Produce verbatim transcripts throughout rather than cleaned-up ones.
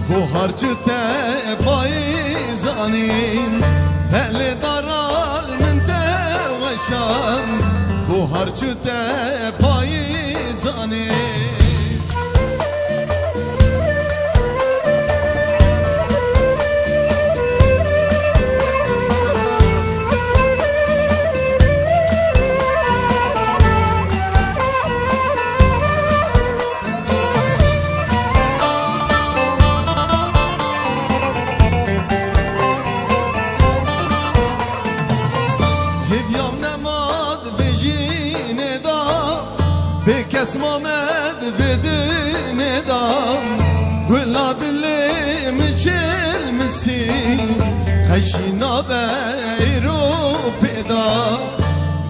Buhar çi te payîzanî, pelê daral min te weşan. Buhar çi te payîzanî. Hêvyam nema di vê jînê de, bê kes mame di vê dinê de. Gula dilê min çêlmisî, qeşî nabe îro pêda.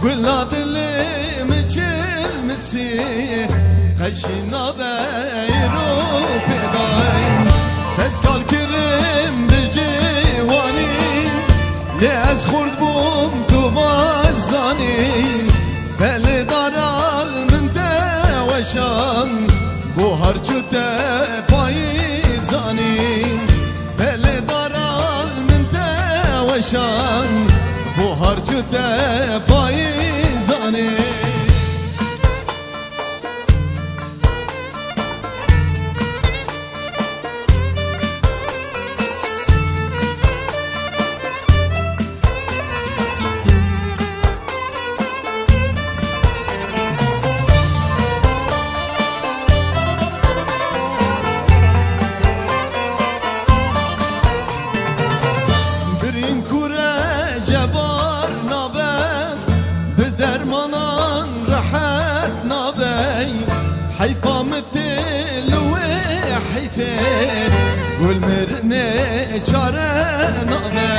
Gula dilê min çêlmisî, qeşî nabe îro pêda. Tezkal kirim bi ciwanî, lê ez xurt bûm tu baş zanî. Pelê daral min te weşan, buhar çi te payîzanî. Pelê daral min te weşan, buhar çi te payîzanî. Birîn kure cebar nabe, bi dermanan rehet nabe. Heyfa min tê li wê heyfê, gul mirinê çare nabe.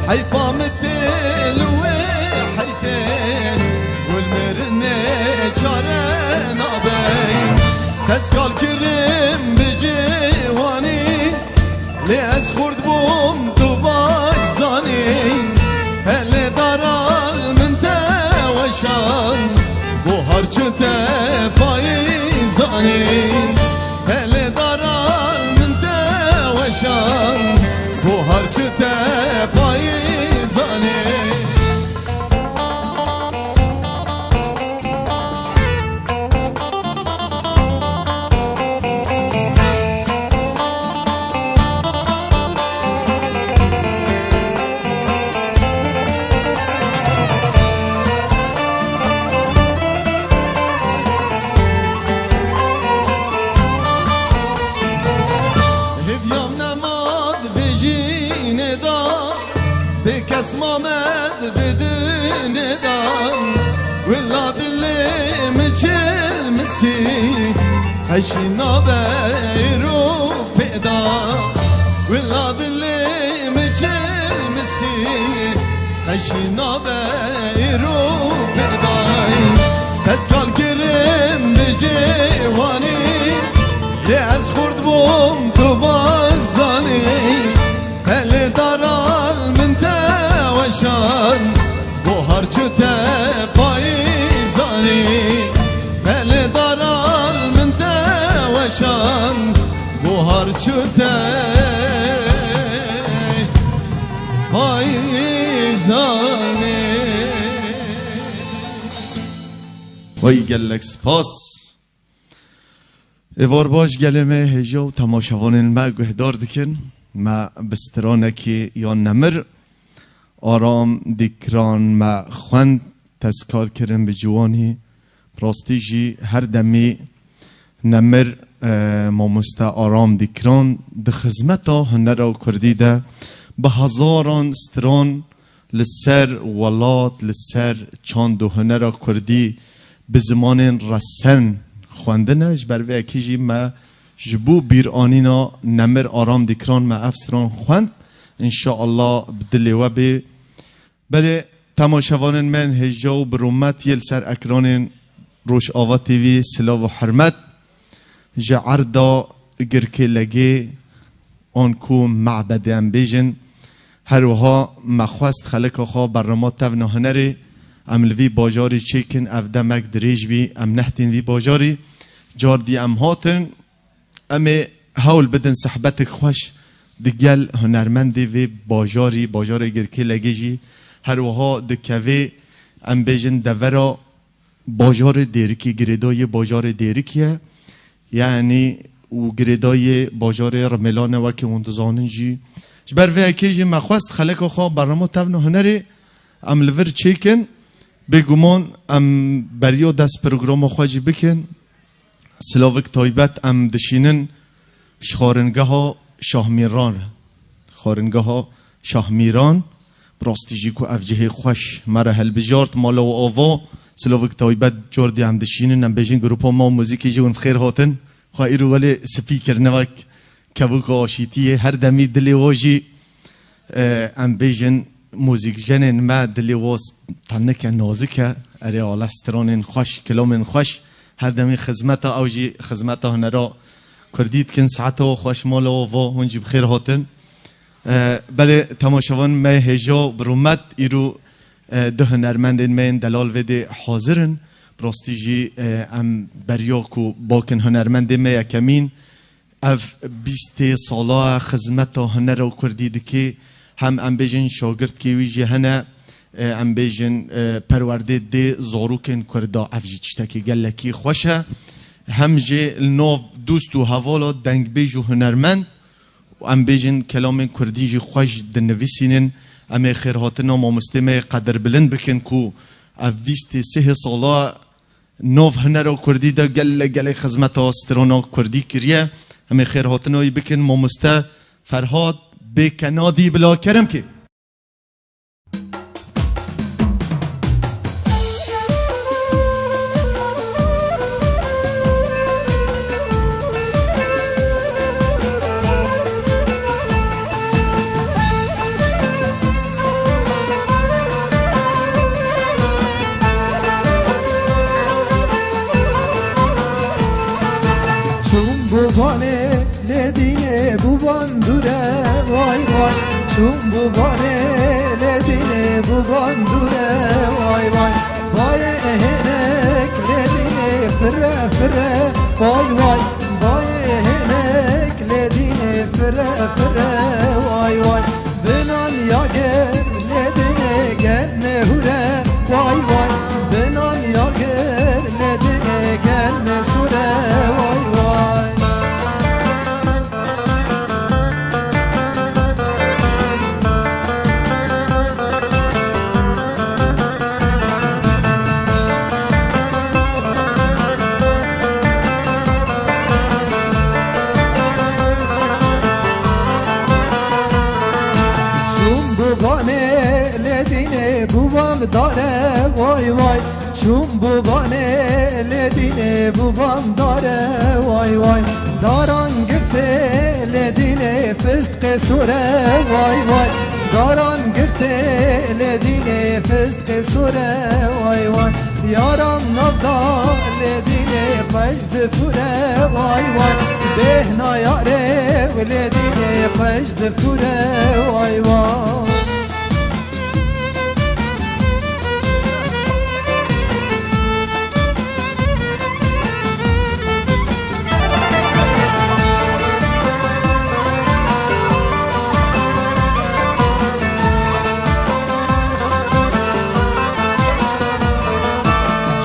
Heyfa min tê li wê heyfê, gul mirinê çare nabe. Tezkal kirim bi ciwanî, lê ez xurt bûm tu baş zanî. Pelê daral min te weşan, buhar çi te payîzanî. Pelê daral min te weşan, buhar çi te payîzanî. Hêvyam nema di vê jînê de, bê kes mame di vê dinê de. Wila dilê min çêlmisî, qeşî nabe îro pêda. Wila dilê min çêlmisî, qeşî nabe îro pêda. Tezkal kirim bi ciwanî, lê ez xurt bûm tu baş zanî. Pelê daral min te weşan, buhar çi te payîzanî. Pelê daral min te weşan, buhar çi te payîzanî. Wey gelek spas. Êvar baş gelê me hêja û temaşevanên me guhdar dikin. Me bi stranekî ya nemir Aram Dîkran me xwend, tezkar kirin bi ciwanî. Rastî jî her demî nemir, e, mamoste Aram Dîkran di xizmeta hunera kurdî de bi hezaran stran li ser welat, li ser çand û hunera kurdî bi zimanên resen xwendine. Ji ber vê yekê jî me ji bo bîranîna nemir Aram Dîkran me ev stran xwend. Înşeallah bi dilê we bê. Belê, temaşevanên me yên hêja û bi rûmet yê li ser ekranên Rojava T V, silav û hurmet. Ji erda Girkê Legê, an ku Mebedê em bêjin. Her wiha me xwest xelika xwe bernama tevna hunerê em li vî bajarî çêkin, ev demek dirêj bî, em nehtîn vî bajarî. Car dî em hatin, em ê hewl bidin sehbetek xweş digel hunermendê vê bajarî, bajarê Girkêlegê jî her wiha dikevê, em bêjin, devera bajarê Dêrikê, girêdayê bajarê Dêrikê ye. Yanî û girêdayê bajarê Rimêlan e, wekî hûn dizanin jî. Ji ber vê yekê jî me xwest xeleka xwe bernama tevna hunerê em li vir çêkin. Bêguman em beriya dest programa xwe jî bikin. Silavik taybet em dişînin ji xwaringeha Şahmîran re. Xwaringeha Şahmîran, bi rastî jî ku ev cihê xweş me re helbijart, mala û ava, silavik taybet cardî em dişînin, em bêjin grupa ma muzîkê jî hûn bi xêr hatin. Xwe îro welê spî kirine wek kevok û aşîtiyê, her demî dilê wa jî, e, em bêjin, muzîkjenên me dilê wa s-, tenike, nazik e. Erê, ala stranên xweş, kilamên xweş, her demî xizmeta ew jî xizmeta hunera kurdî dikin. Saeta wa xweş, mala wa va, hûn jî bi xêr hatin. E, belê temaşevan me hêja bi rûmet, îro, e, du hunermendên me yên delal vê dê hazir in. Bi rastî jî, e, em beriya ku bakin hunermendê me yekemîn, ev bîstê sala xizmeta hunera kurdî dikê. Hem em bêjin şagirtkê wî jî hene, e, em bêjin, e, perwerdê dê zarokên kurda, ev jî tiştekî gelekî xweş e. Hem jî li nav dost û hevala dengbêj û hunermend û em bêjin kelamên kurdî jî xweş dinivîsînin. Em ê xêrhatina mamostê me yê qedirbilind bikin ku ev bîstê sihê sala nav hunera kurdî de gelek gelek xizmeta strana kurdî kiriye. Em ê xêrhatina wî bikin. Mamoste Ferhad Bêkenadî, bila kerem kê. Çûm bû banê lê dînê bû bandûre, way way. Çûm bû banê lê dînê bû bandûre, way way. Bayê hênek lê dînê fire fire, way way. Bayê hênek lê dînê fire fire, way way. Binan ya ger lê dînê gen me hure, way way. Binan ya ger lê dînê gen me sure, way way. Çûm bû banê lê dînê bû bandare, way way. Çûm bû banê lê dînê bû bandare, way way. Daran girtê lê dînê fistqê sore, way way. Daran girtê lê dînê fistqê sore, way way. Yaran navda lê dînê xweş difure, way way. Bêhna yarê lê dînê xweş difure, way way.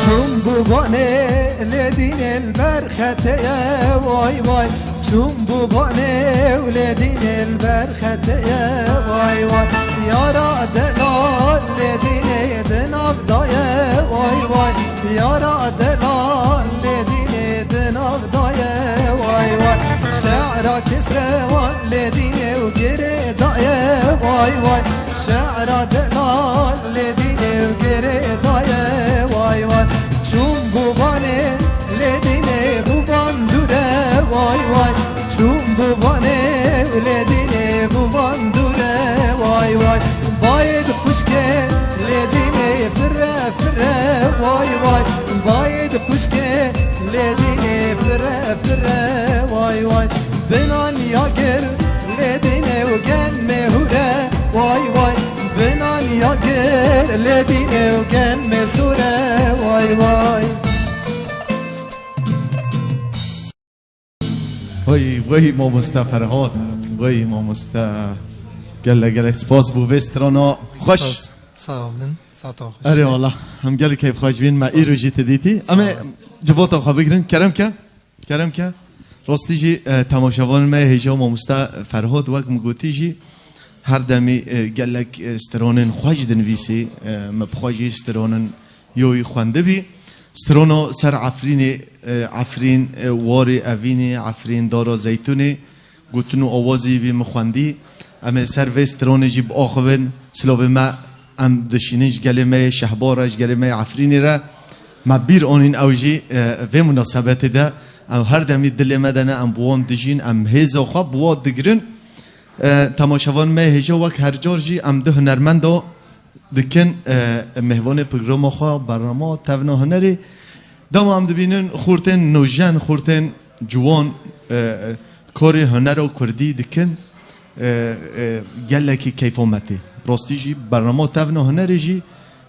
Çûm bû banê lê dînê li ber xeteye, way way. Çûm bû banê û lê dînê li ber xeteye, way way. Yara delal lê dînê di nav daye, way way. Yara delal lê dînê di nav daye, way way. Şe'ra kesrewan lê dînê û girê daye, way way. Şe'ra delal lê dînê û girê daye, way way. Çûm bû banê lê dînê bû bandûre, way way. Çûm bû banê lê dînê bû bandûre, way way. Bayê di xwişkê lê dînê fire fire, way way. Bayê di xwişkê lê dînê fire fire, way way. Binan ya gir lê dînê û gen me hure, way way. Binan ya gir lê dînê û gen me sure, way way. Wey, wey mamoste Ferhat, wey mamoste. Gelek, gelek spas bo vê strana xweş. Spas. Sağ olun. Sağ ol. Erê wala, em gelek keyfxweş bîn me îro jî te dîtî. Em ê civata xwe bigirin. Kerem ke, kerem ke. Rastî jî, e, temaşevanên me hêja mamoste Ferhat, wek min gotî jî, her demî, e, gelek, e, stranên xweş dinivîsî, e, me bi xwe jî stranên yoyî xwendibî. Strano ser Efrînê, e, Efrîn, e, warê evînê, Efrîn dara zeytûnê, gotin û awazî wî min xwendî. Em ê ser vê stranê jî biaxivin. Silavê me, em dişînin ji gelê me yê Şehba re, ji gelê me yê Efrînê re. Me bîr anîn ew jî, e, vê munasebetê de. Em her demî dilê me de ne, em bi wan dijîn, em hêza xwe bi wan digirin. E, temaşevan me hêja wek her car jî em du hunermenda dikin, e, mêvanê programa xwe, bernama Tevna Hunerê. Dema em dibînin xortên nûjen, xortên ciwan, e, e, karê hunera kurdî dikin, e, e, gelekî keyfa me tê. Rastî jî bernama Tevna Hunerê jî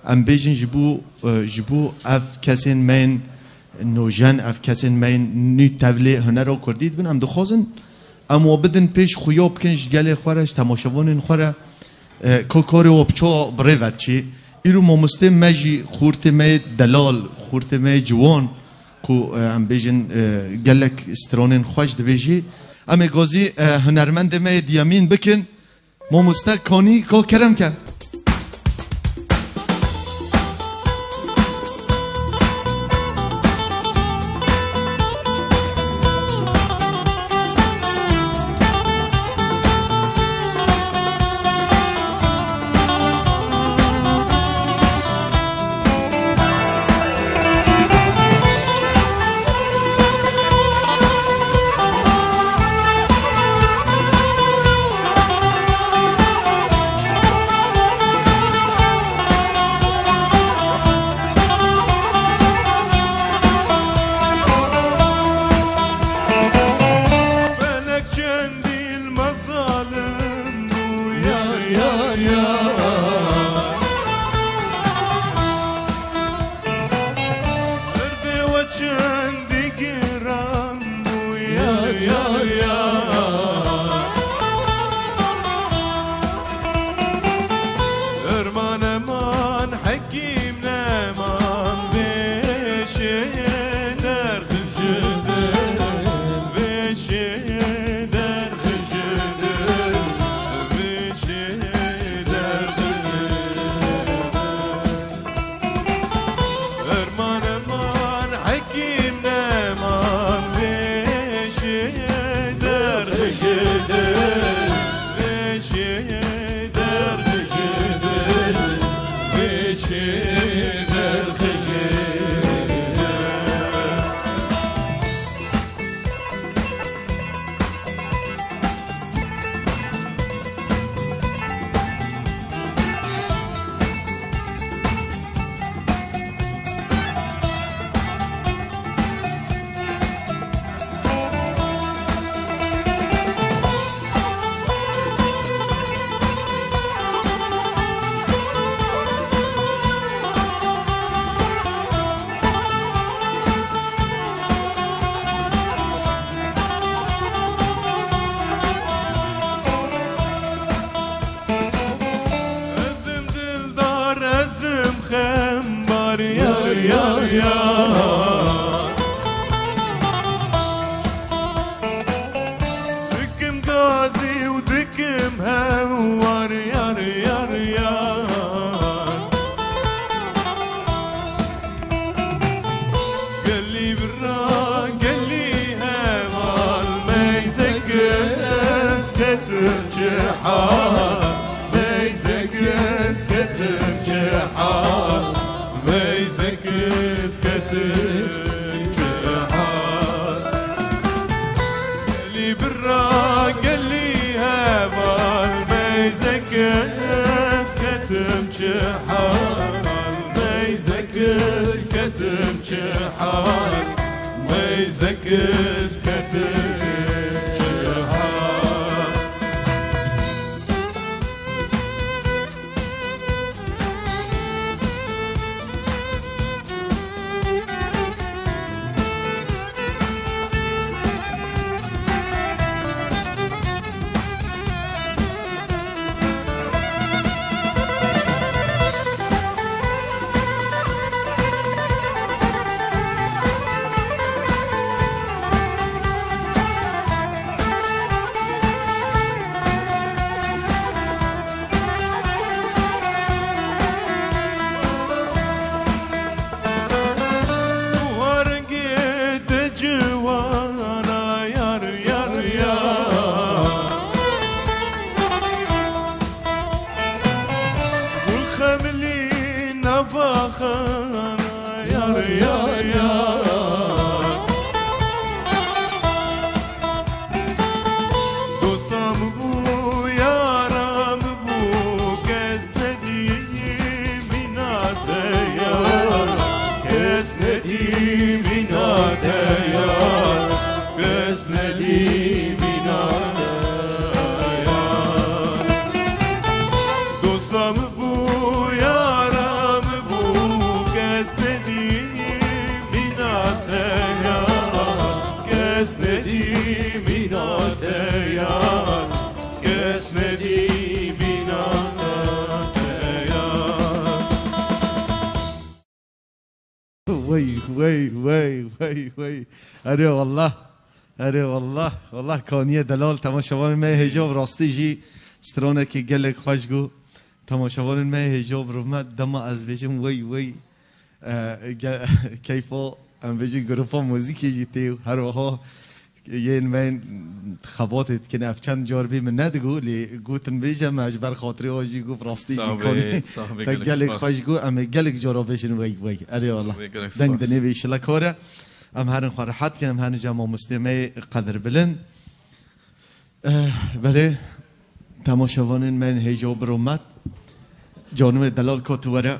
em bêjin ji bo, e, ji bo ev kesên me yên nûjen, ev kesên me yên nû tevlê hunera kurdî dibin, em dixwazin em wa bidin pêş, xuya bikin ji gelê xwe re, ji temaşevanên xwe re, e, ka karê wa bi çawa bi rê ve diçê. Îro mamostê me jî, xortê me yê delal, xortê me yê ciwan, ku, e, em bêjin, e, gelek stranên xweş dibêjî. Em ê gazî, e, hunermendê me yê diyemîn bikin. Mamoste Kanî, ka kerem ke. Felek çendî Dil me zalim bû, yar, yar, yar. Derdê we çendî giran bû, yar, yar, yar. Derman eman, hekîm neman, vê şê derxijidin, vê şê derxijidin, vê şê derxijidin. Derman eman, hekîm neman, vê şê derxijidin, vê şê derxijidin, vê şê derxijidin. Ezim dildar, ezim xembar, yar, yar, yar. Dikim gazî û dikim hewar, yar, yar, yar. Gelî birra, gelî heval, meyzek ez ketim çi hal, meyzek ez ketim çi hal, meyzek ez ketim çi hal. Gelî birra, gelî heval, meyzek ez ketim çi hal, meyzek ez ketim çi hal, meyzek ez ketim çi hal. Wey, wey, wey, wey. Erê wallah. Erê wallah. Wallah kaniye delal temaşevanên me hêja bi rastî jî stranekî gelek xweş got. Temaşevanên me hêja bi rûmet dema ez bêjim wey, wey. E, ge-, keyfa em bêjin grupa muzîkê jî tê û her wiha yên me yên xebatê dikin. Ev çend car bî min nedigot, lê gotin bêje me ji ber xatirê we jî got, bi rastî jî Sax bê, kanî sax bê, te gelek gelek spas. Xweş got, em ê gelek cara bêjin wey wey. Erê Allah. Sax bê, gelek Deng spas. Dinê vê şilekare. Em herin xwe rehet kin, em herin cem mamostê me yê qedirbilind. Eh, belê, temaşevanên me yên hêja bi rûmet. Canimê delal ka tu were.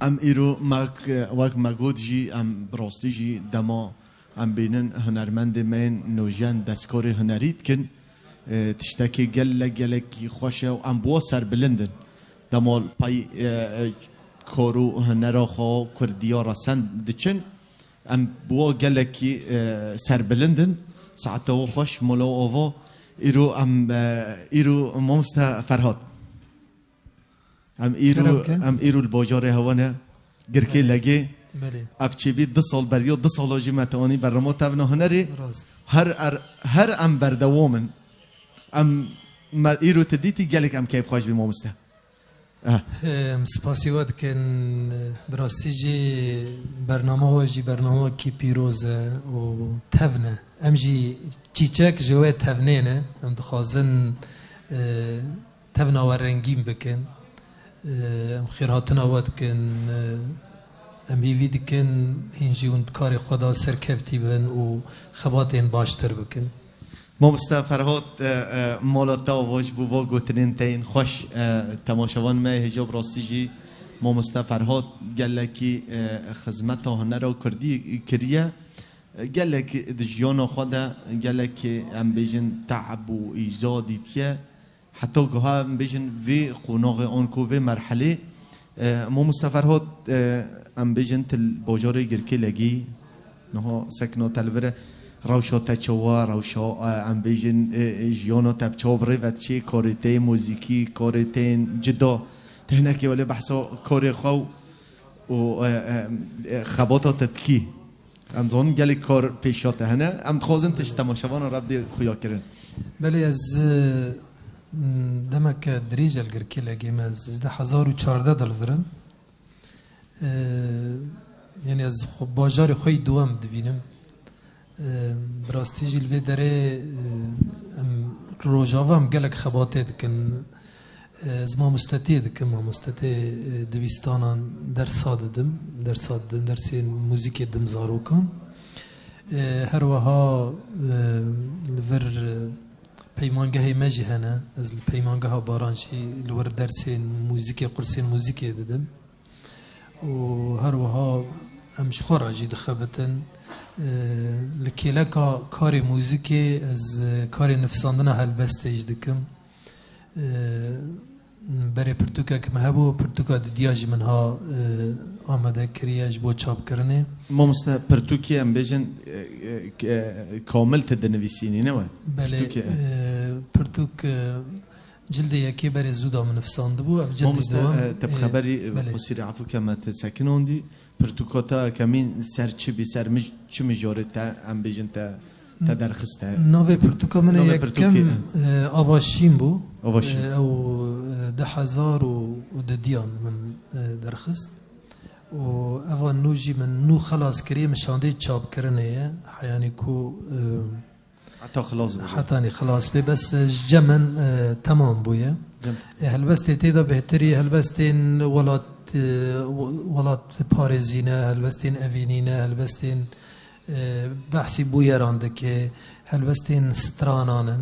Em îro mek, wek me got jî, em bi rastî jî dema em bînin hunermendê me yên nûjen destkarê hunerî dikin, e, tiştekê gelek gelekî xweş e û em bi we serbilind in. Dema li pey, e, e, kar û hunera xwe kurdiya resen diçin, em bi we gelekî, e, serbilind in. Saeta we xweş, mala we ava. Îro em, e, îro mamoste Ferhat. Em îro, Kerem ke. Em îro li bajarê hewa ne, Girkê Belê. Legê. Belê. Ev çêbî du sal beriya, du sala jî me te anî bernama tevna hunerê. Rast. Her er-, her em berdewam in. Em, me îro te dîtî gelek em keyfxweş bî mamoste. Eh. Em spasî we dikin, bi rastî jî bernama we jî bernamekî pîroz e û tevn e. Em jî çîçek ji wê tevnê ne. Em dixwazin, e, tevna we rengîn bikin. Em xêrhatina we dikin. Em hîvî dikin hîn jî hûn di karê xwe de serkevtî bin û xebatên baştir bikin. Mamoste Ferhat, e, e, mala te ava ji bo va gotinên te yên xweş, e, temaşevan me hêja bi rastî jî mamoste Ferhat gelekî, e, xizmeta hunera kurdî kiriye. E, gelek di jiyana xwe de gelek em bêjin te'b û îza dîtiye. Heta guha em bêjin vê qonaxê anku vê merhelê, e, Mamoste Ferhat, e, em bêjin tu li bajarê Girkê Legî, niha sekna te li vir e, rewşa te çawa, rewşa, e, em bêjin, e, e, jiyana te bi çawa bi rê ve diçê, karê te yê muzîkî, karê te yên cida, te hinekê welê behsa karê xwe û, û, e, e, e, xebata te dikî. Em zanin gelek kar pêşiya te hene. Em dixwazin tu ji temaşevanan re bidê xuyakirin. Belê ez, e, demeke dirêj e li Girkê Legê me, ez ji du hezar û çardeh de li vir im. E, yanî ez xwe, bajarê xwe yî duwem dibînim. E, bi rastî jî li vê derê, e, em Rojava em gelek xebatê dikin. Ez mamostetiyê dikim, mamostetê, e, dibistanan dersa didim, dersa didim, dersên muzîkê didim zarokan. E, her wiha, e, li vir, e, peymangehê me jî hene. Ez li peymangeha Baran jî li wir dersên muzîkê, qursên muzîkê didim. Û her wiha em ji xwe re jî dixebitin. E, li kêleka karê muzîkê ez, e, karê nifisandina helbestê jî dikim. E, berê pirtûkek min hebû, pirtûka didiya jî min ha, e, amade kiriye ji bo çapkirinê. Mamoste, pirtûkê em bêjin, e, e, ke-, kamil tu dinivîsînî, ne we? Belê, Pirtûkê, e. E, pirtûk, e, cildê yekê berê zû da min nifisandibû, ev cildê Mamoste, dewam, e, te bi e, xeberî, e, belê. Qusîrê efû ke me te sekinandî, pirtûka te kemîn ser çi bî, ser mij-, çi mijarê te, em bêjin te, te derxiste? Navê pirtûka min ê Navê yekem, pirtûkê, e. e, Ava Şîn bû. Ava Şîn. E, ew, e, du hezar û didiyan min, e, derxist. Û eva nû jî min nû xelas kiriye, min şandê çapkirinê ye. Heyanî ku, e, Heta xilas bû. Hetanî xilas bê, bes, e, ji cem min, e, temam bûye. Cem. E, helbestê tê de bêhtirî, helbestên welat, e, we-, welat parêzî ne, helbestên evînî ne, helbestên, e, behsî bûyeran dike, helbestên stranan in,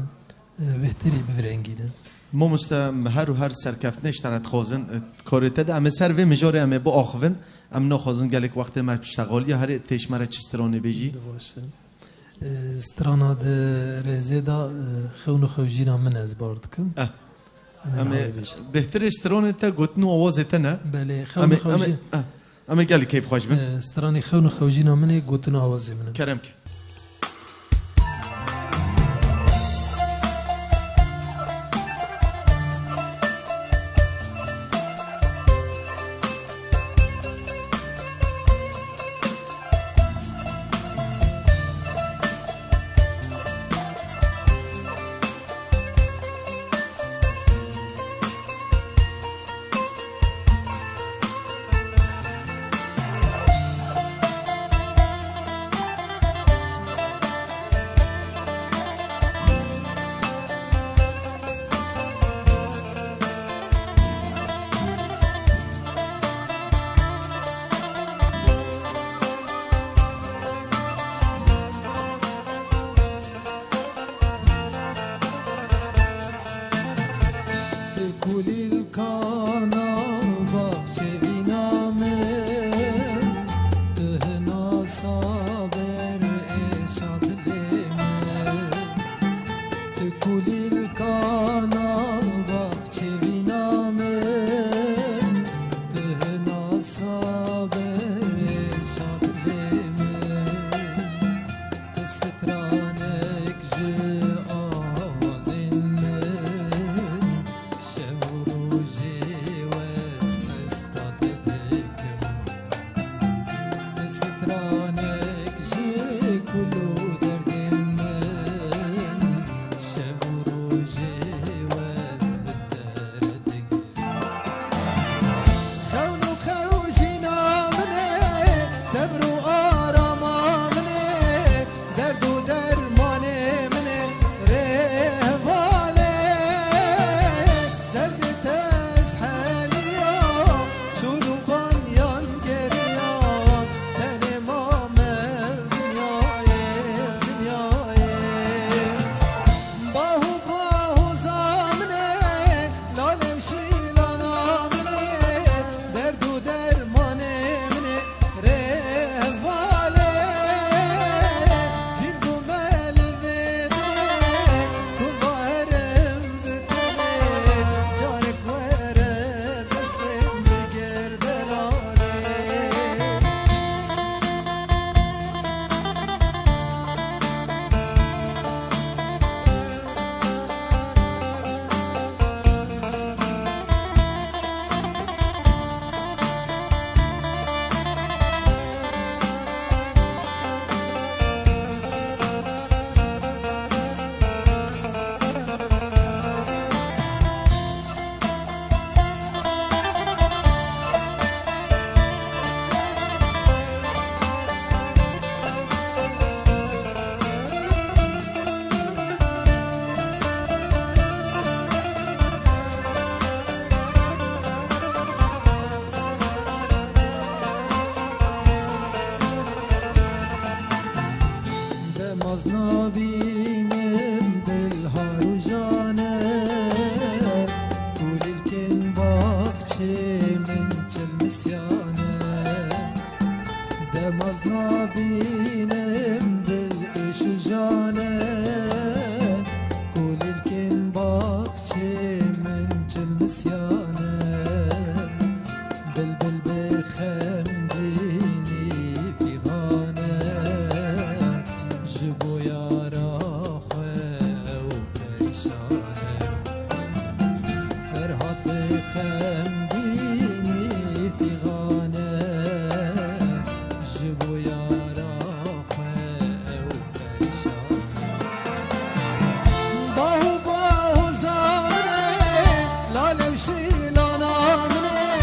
e, bêhtirî bivirengînin. Mamoste, em her û her serkeftinê ji te re dixwazin, e, karê te de em ê ser vê mijarê em ê biaxivin. Em naxwazin gelek wextê me piştexaliya herê tê ji me re çi stranê bêjî? Di baş e. E, strana di rêzê de, e, xewn û xewjîna min ez bar dikim. Eh. Em ê Em ê niha bêjin. Bêhtirê stranê te gotin û awazê te ne? Belê, xewn Em û ê, em ê, xewjî- eh, em ê gelek keyfxweş bin. E, stranê xewn û xewjîna min ê gotin û awazê min in. Kerem ke. Tu kulîlkana baxçevîna min, tu hinasa berê şatlê min, tu stranek ji awazên min, şev û rojê wez hesta te dikim. Stranek ji kul û derdên min, şev û rojê wez bi te re digir. Xewn û xewjîna min ê, sebr û arama min ê, derd û dermanê min ê, rê hevalê. Derdê te ez heliya, çûn û banyan geriya, tenê ma me dinyayê, dinyayê. Bah û bah û za min ê, lale û şîlana min ê, derd û dermanê min ê, rê hevalê. Dîn bûme li vê dinê, ku va herim bi tenê, carek were destê min bigir delalê. Demaz nabînim dil harûjane, kulîlkên baxçê min çilmisyane. Demaz nabînim dil êşûjane, kulîlkên baxçê min çilmisyane. Bilbil bi xemgînî fîxane, ji bo yara xwe ew perîşan e. Ferhat bi xemgînî fîxane, ji bo yara xwe ew perîşan e. Bah û bah û za min ê, lale û şîlana min ê,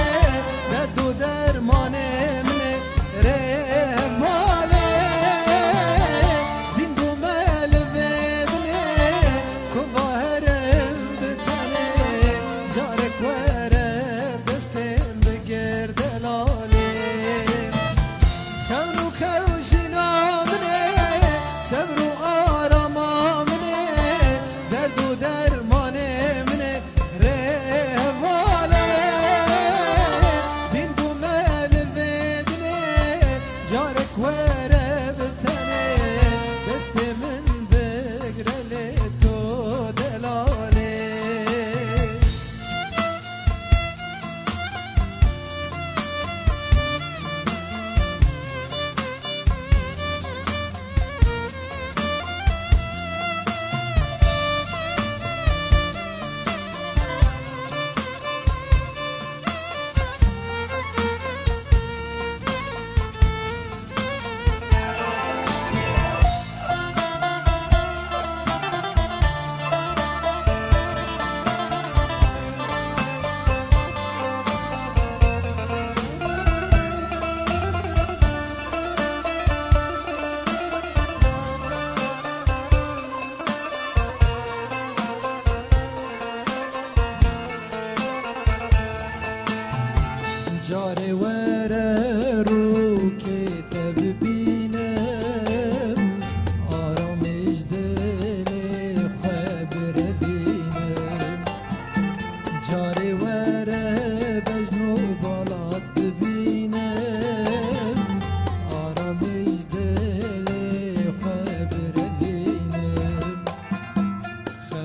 derd û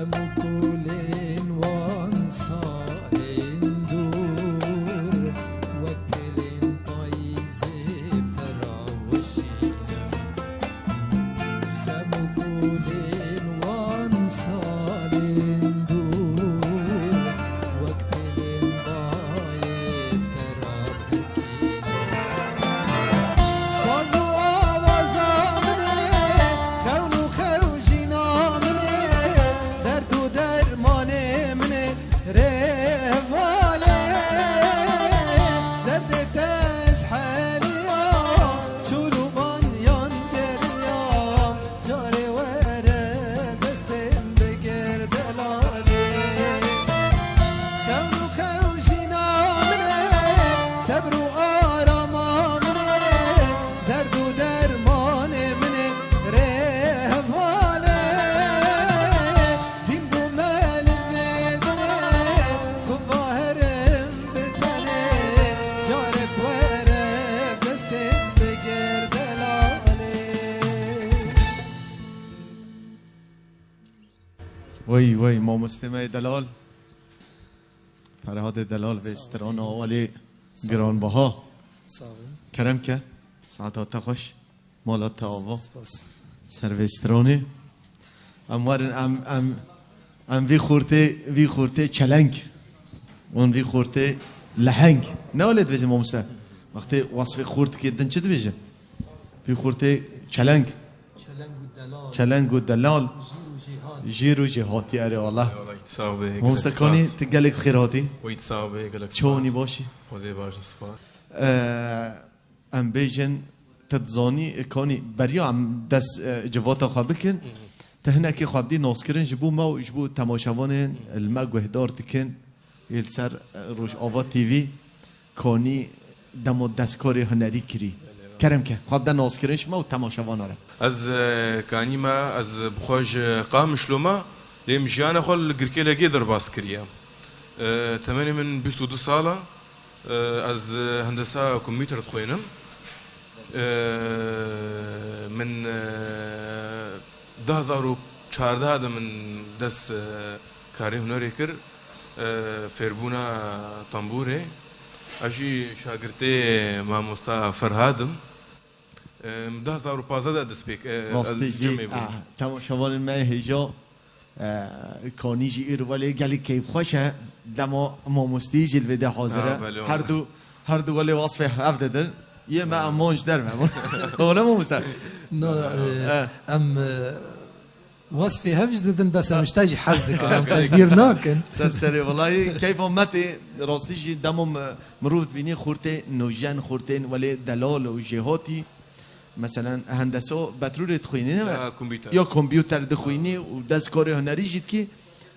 Hemû kulên wan salên dûr, wek pêlên payîzê pera weşînin. Xem û kulên wan salên dûr, wek pêlên bayê pera bihekînin. Saz û awaza min e, xewn û xewjîna min e, derd û dermanê min e, rê hevalê. Derdê te ez heliya, çûl û banyan geriyam, carê were destê min bigir delalê. Xewn û xewjîna min e, sebr û arama min e, derd û dermanê min e, rê hevalê. Dîn bû me li vê dinê, ku va herim bi tenê, carek were destê min bigir delalê. Wey, wey, mamostê me yê delal. Ferhadê delal vê strana walê giranbaha. Sağ olun. Kerem ke, saeta te xweş, mala te ava. Spas. Ser vê stranê. Em werin, em, em, em vî xortê, vî xortê çeleng. Wan vî xortê leheng. Ne wele dibêjin mamoste? Wextê wasfê xortikê din çi dibêjin? Vî xortê çeleng. Çeleng û delal. Çeleng û delal. Jîr û jêhatî. Jîr û jêhatî, erê Allah. Eyvallah, ît sax bê, gelek spas. Mamoste Kanî, tu gelek xêr hatî. Wît sax bê, gelek spas. Çawanî başî? Xwedê baş, spas. Ee, em bêjin, tu dizanî, Kanî, beriya em dest, e, civata xwe bikin. Hı hı. Tu hinekî xwe bidî naskirin ji bo me û ji bo temaşevanên li me guhdar dikin. Yê li ser, e, Rojava T V Kanî dema destkarê hunerî kirî. Kerem ke, xwe bide naskirin ji me û temaşevana re. Ez, e, Kanî me, ez bi xwe ji Qamişlo me, lê min jiyana xwe li Girkêlegê derbas kiriye. E, temenê min bîst û du sal e. E, ez, e, hendesa kompûter dixwînim. E, min, e, du hazar û çardeh de min dest, e, karê hunerê kir, e, fêrbûna tembûrê. Ez jî şagirtê mamosta Ferhad im. E, min du hazar û pazdeh de dest pê, e, Rastî ez jî, cemê bûm. Ah, temaşevanên me hêja, e, Kanî jî îro welê gelî keyfxweş e. Dema mamostî jî li vê de hazir e. Ha, belê, her du, her du welê wasfê hev didin. Yê me em mon ji derve. Ola mamoste? Na, e, em, e, Wesfê hev jî didin, bes em ji te jî hez dikin, em te ji bîr nakin. Ser serê, welahî keyfa me tê, rastî jî dema mi-, mirov dibînî xortê nojen, xortên welê delal û jêhatî, meselen, hendesa petrolê dixwînî, ne? Ya kompûter. Ya kompûter dixwînî û destkarê hunerî jî dikî,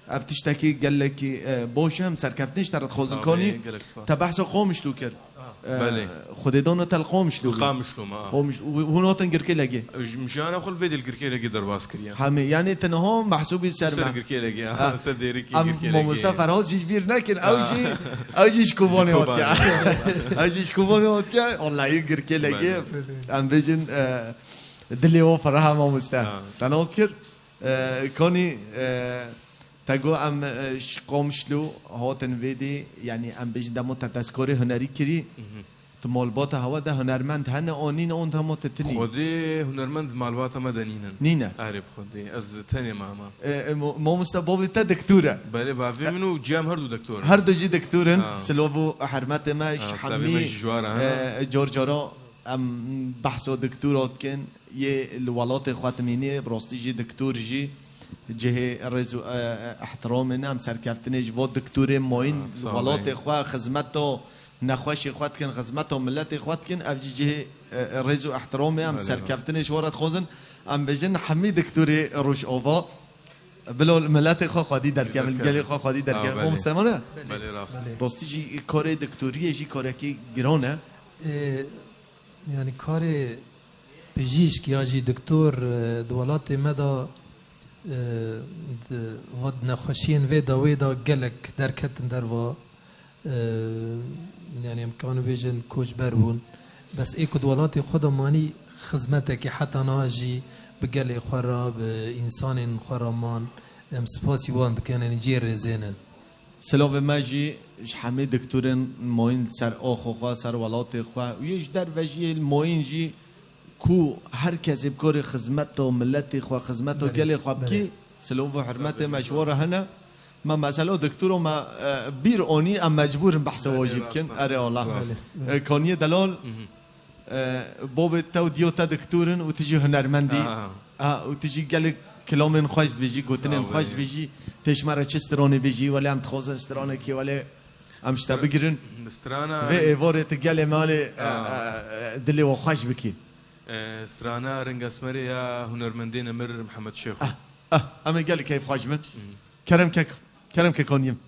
ev tiştekî gelekî, e, baş e, em serkeftinê ji te re dixwazin. Tabii, Kanî, gelek spas. Te behsa Qamişlo kir. Ah, e, belê. Xwedê dana te li Qamişlo bû. Qamişlo me, ah. Qamiş-, û hûn hatin Girkêlegê? Ji, jiyana xwe li vê dê li Girkêlegê derbas kiriye. Hemî, yanî tu niha mehsûbî ser me. Ser Girkêlegê, ah, ser dêrikî Girkêlegê. Em mamoste Ferhad jî ji bîr nekin, ew jî, ew jî ji Kobanê hatiye. Kobanê. Ew jî ji Kobanê hatiye, wellahî Girkêlegê. Belê. Em bêjin, e, dilê we ferah e mamoste. Ha. Te nas kir? E, Kanî, e, te got em, e, ji Qamişlo hatin vê dê, yanî em bêjin dema te destkarê hunerî kirî, mhm, tu malbata hewa de hunermend hene an nîne, an dema te tinî? Xwedê hunermend malbata me de nînin. Nîne? Erê bi Xwedê, ez tenê me hema. E, e, mo-, mamoste bavê te diktor e. Belê, bavê min û ciyam her du diktor in. Her du jî diktor in. Ha. Silav û hermetê me ji hemî, ha, silavê me jî ji wan re, ha, e, car cara em behsa diktora dikin. Yê li welatê xwe dimînî, bi rastî jî diktor jî cihê rêz û, e, e, ihtiramê ne, em serkeftinê ji bo diktorê mayîn, ha, li welatê xwe, xizmeta nexweşê xwe dikin, xizmeta miletê xwe dikin, ev jî cihê, e, e, rêz û ihtiramê, em, belê, serkeftinê ji we re dixwazin, em bêjin hemî diktorê Rojava, bila li miletê xwe xwedî derkevin, li gelê xwe xwedî derkevin. Ha, belê. Mamoste me ne? Belê, rast. Belê. Rastî jî karê diktoriyê jî karekî giran e. Ê, Yanî karê pijîşk ya jî doktor, e, di welatê me de, e, di, va di nexweşiyên vê dawê de gelek derketin derva, e, yanî em kanin bêjin koçber bûn. Bes ê ku di welatê xwe de manî xizmetekî heta niha jî bi gelê xwe re, bi însanên xwe re man. Em spasî wan dikin, em cihê rêzê ne. Silavê me jî ji hemî diktorên mayîn ser axa xwe, ser welatê xwe û yê ji derve jî yê mayîn jî ku her kesê bi karê xizmeta miletê xwe, xizmeta Belê, gelê xwe belê. bikî, silav û hurmetê me ji we re hene. Me mesela diktoro me, e, bîr anî, em mecbûr in behsa we jî bikin. Erê Allah. Belê, belê. E, Kaniyê Delal, Mhm. e, babê te û diya te diktor in û tu jî hunermend î. Ha. Ha, û tu jî gelek kilamên xweş dibêjî, gotinên Sağ ol xweş ya. dibêjî. Tê ji me re çi stranê bêjî, welê em dixwazin stranekê, welê em ji te bigirin. Strana Vê êvarê tu gelê me alê, e, Ha. e, e, dilê we xweş bikî. E, strana Ring Esmerê ya hunermendê nemir Mihemed Şêxo. Ah, ah, em ê gelek keyf xweş bin. Hmm. Kerem kek, kerem kek haniyim.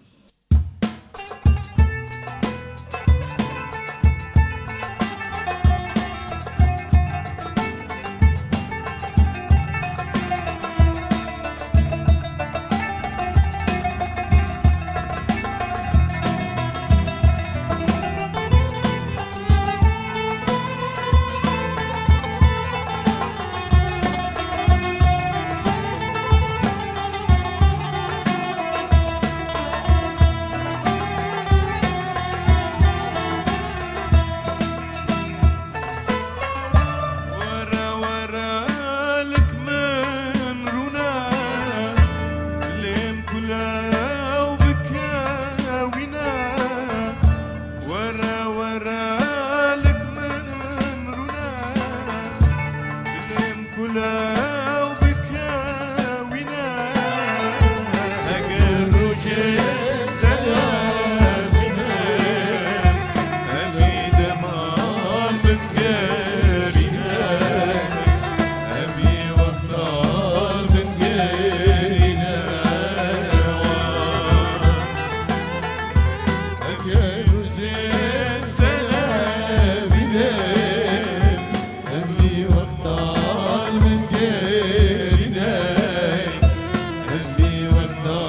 Were were lik min rûne, lêm kulew bikewîne. Were were lik min rûne, lêm kulew bikewîne. Eger rojê te nebîne, em ê dema bingerîne, em ê wexta bingerîne. Eger rojê te nebîne, em ê wexta bingerîne, em ê wexta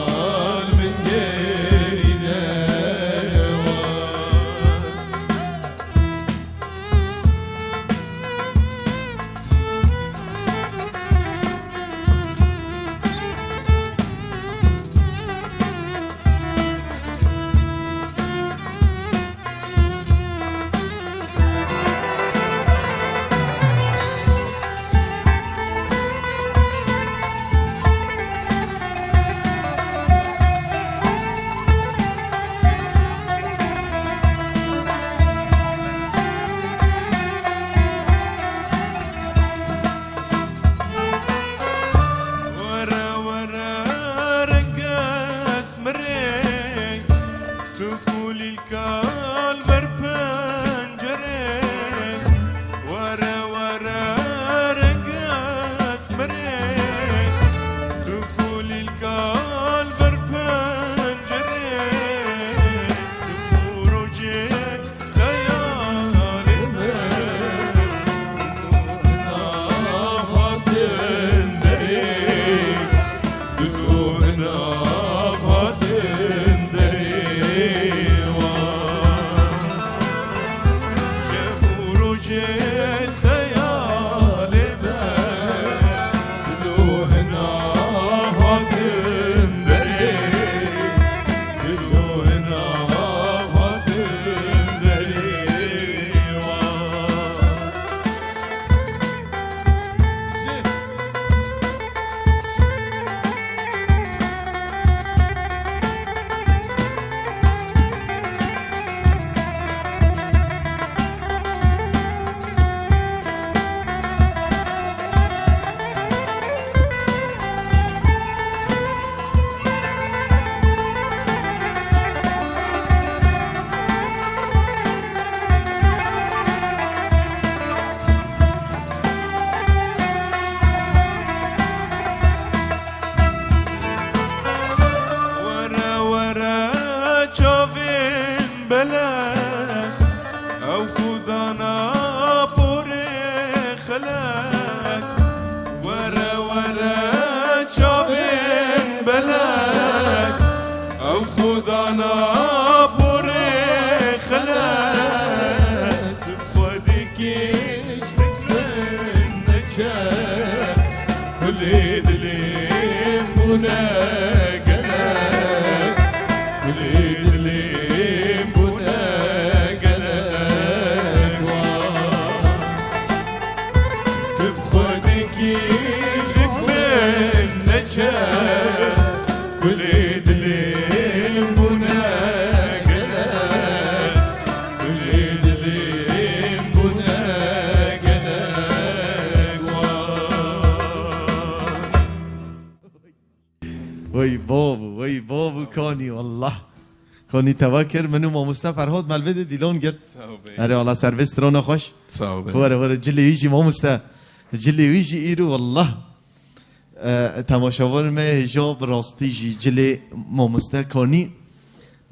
bingerîne. Were were rengê esmerê, tu kulîlka li ber pencerê. Were were rengê esmerê, tu kulîlka li ber pencerê. Tu rojê Xeyalê me, tu hina hatin derê, tu hina hatin derê wan. Şev û rojê xeyalê me, tu hina hatin derê. Were were çavên belek, ew xwe dana porê xelek. Were were çavên belek, ew xwe dana porê xelek. Xwedî kî Min neçe, kulê dilê bûne Kanî wallah. Kanî teva kir, min û mamoste Ferhat melvê de dîlon girt. Sağ ol bey. Erê Allah, servê strana xweş. Sağ ol bey. Were, were, cilê wî jî mamoste. Cilê wî jî îro wallah. E, temaşevanên me hêja bi rastî jî cilê mamoste Kanî,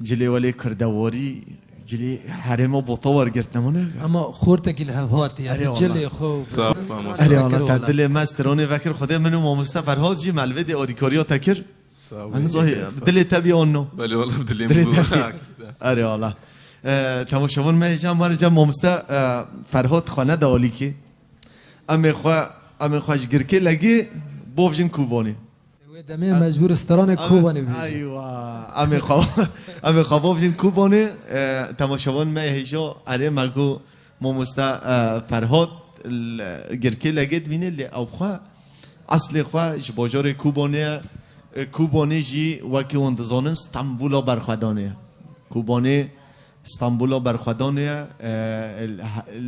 cilê welê kurdewarî, cilê herêma Bota wergirtine mane. Ama xortekî li hev hatî, yani Erê cilê Allah. Xwe Sağ ol, mamoste. Erê Allah, te dilê me stranê vekir. Xwedê min û mamoste Ferhat jî melvê de alîkariya te kir. Sağ ol. Min zahî dilê te bî anno. Belê, wala dilê min bû. Erê Allah. E, temaşevan me hêja, ma rê cem mamoste, e, Ferhat xwe neda alîkê. Em ê xwe, em ê xwe ji Girkê Legê bovjin Kobanê. Wê demê mecbûr stranê Kobanê bibêjin. Eywa. Em ê xwe, em ê xwe bovjin Kobanê, e, temaşevan me hêja erê me ku mamoste, e, Ferhat li Girkê Legê dibîne, lê ew xwe eslê xwe ji bajarê Kobanê ye. E, Kobanê jî wekî hûn dizanin Stenbula berxwedanê ye. Kobanê Stenbula berxwedanê ye. E,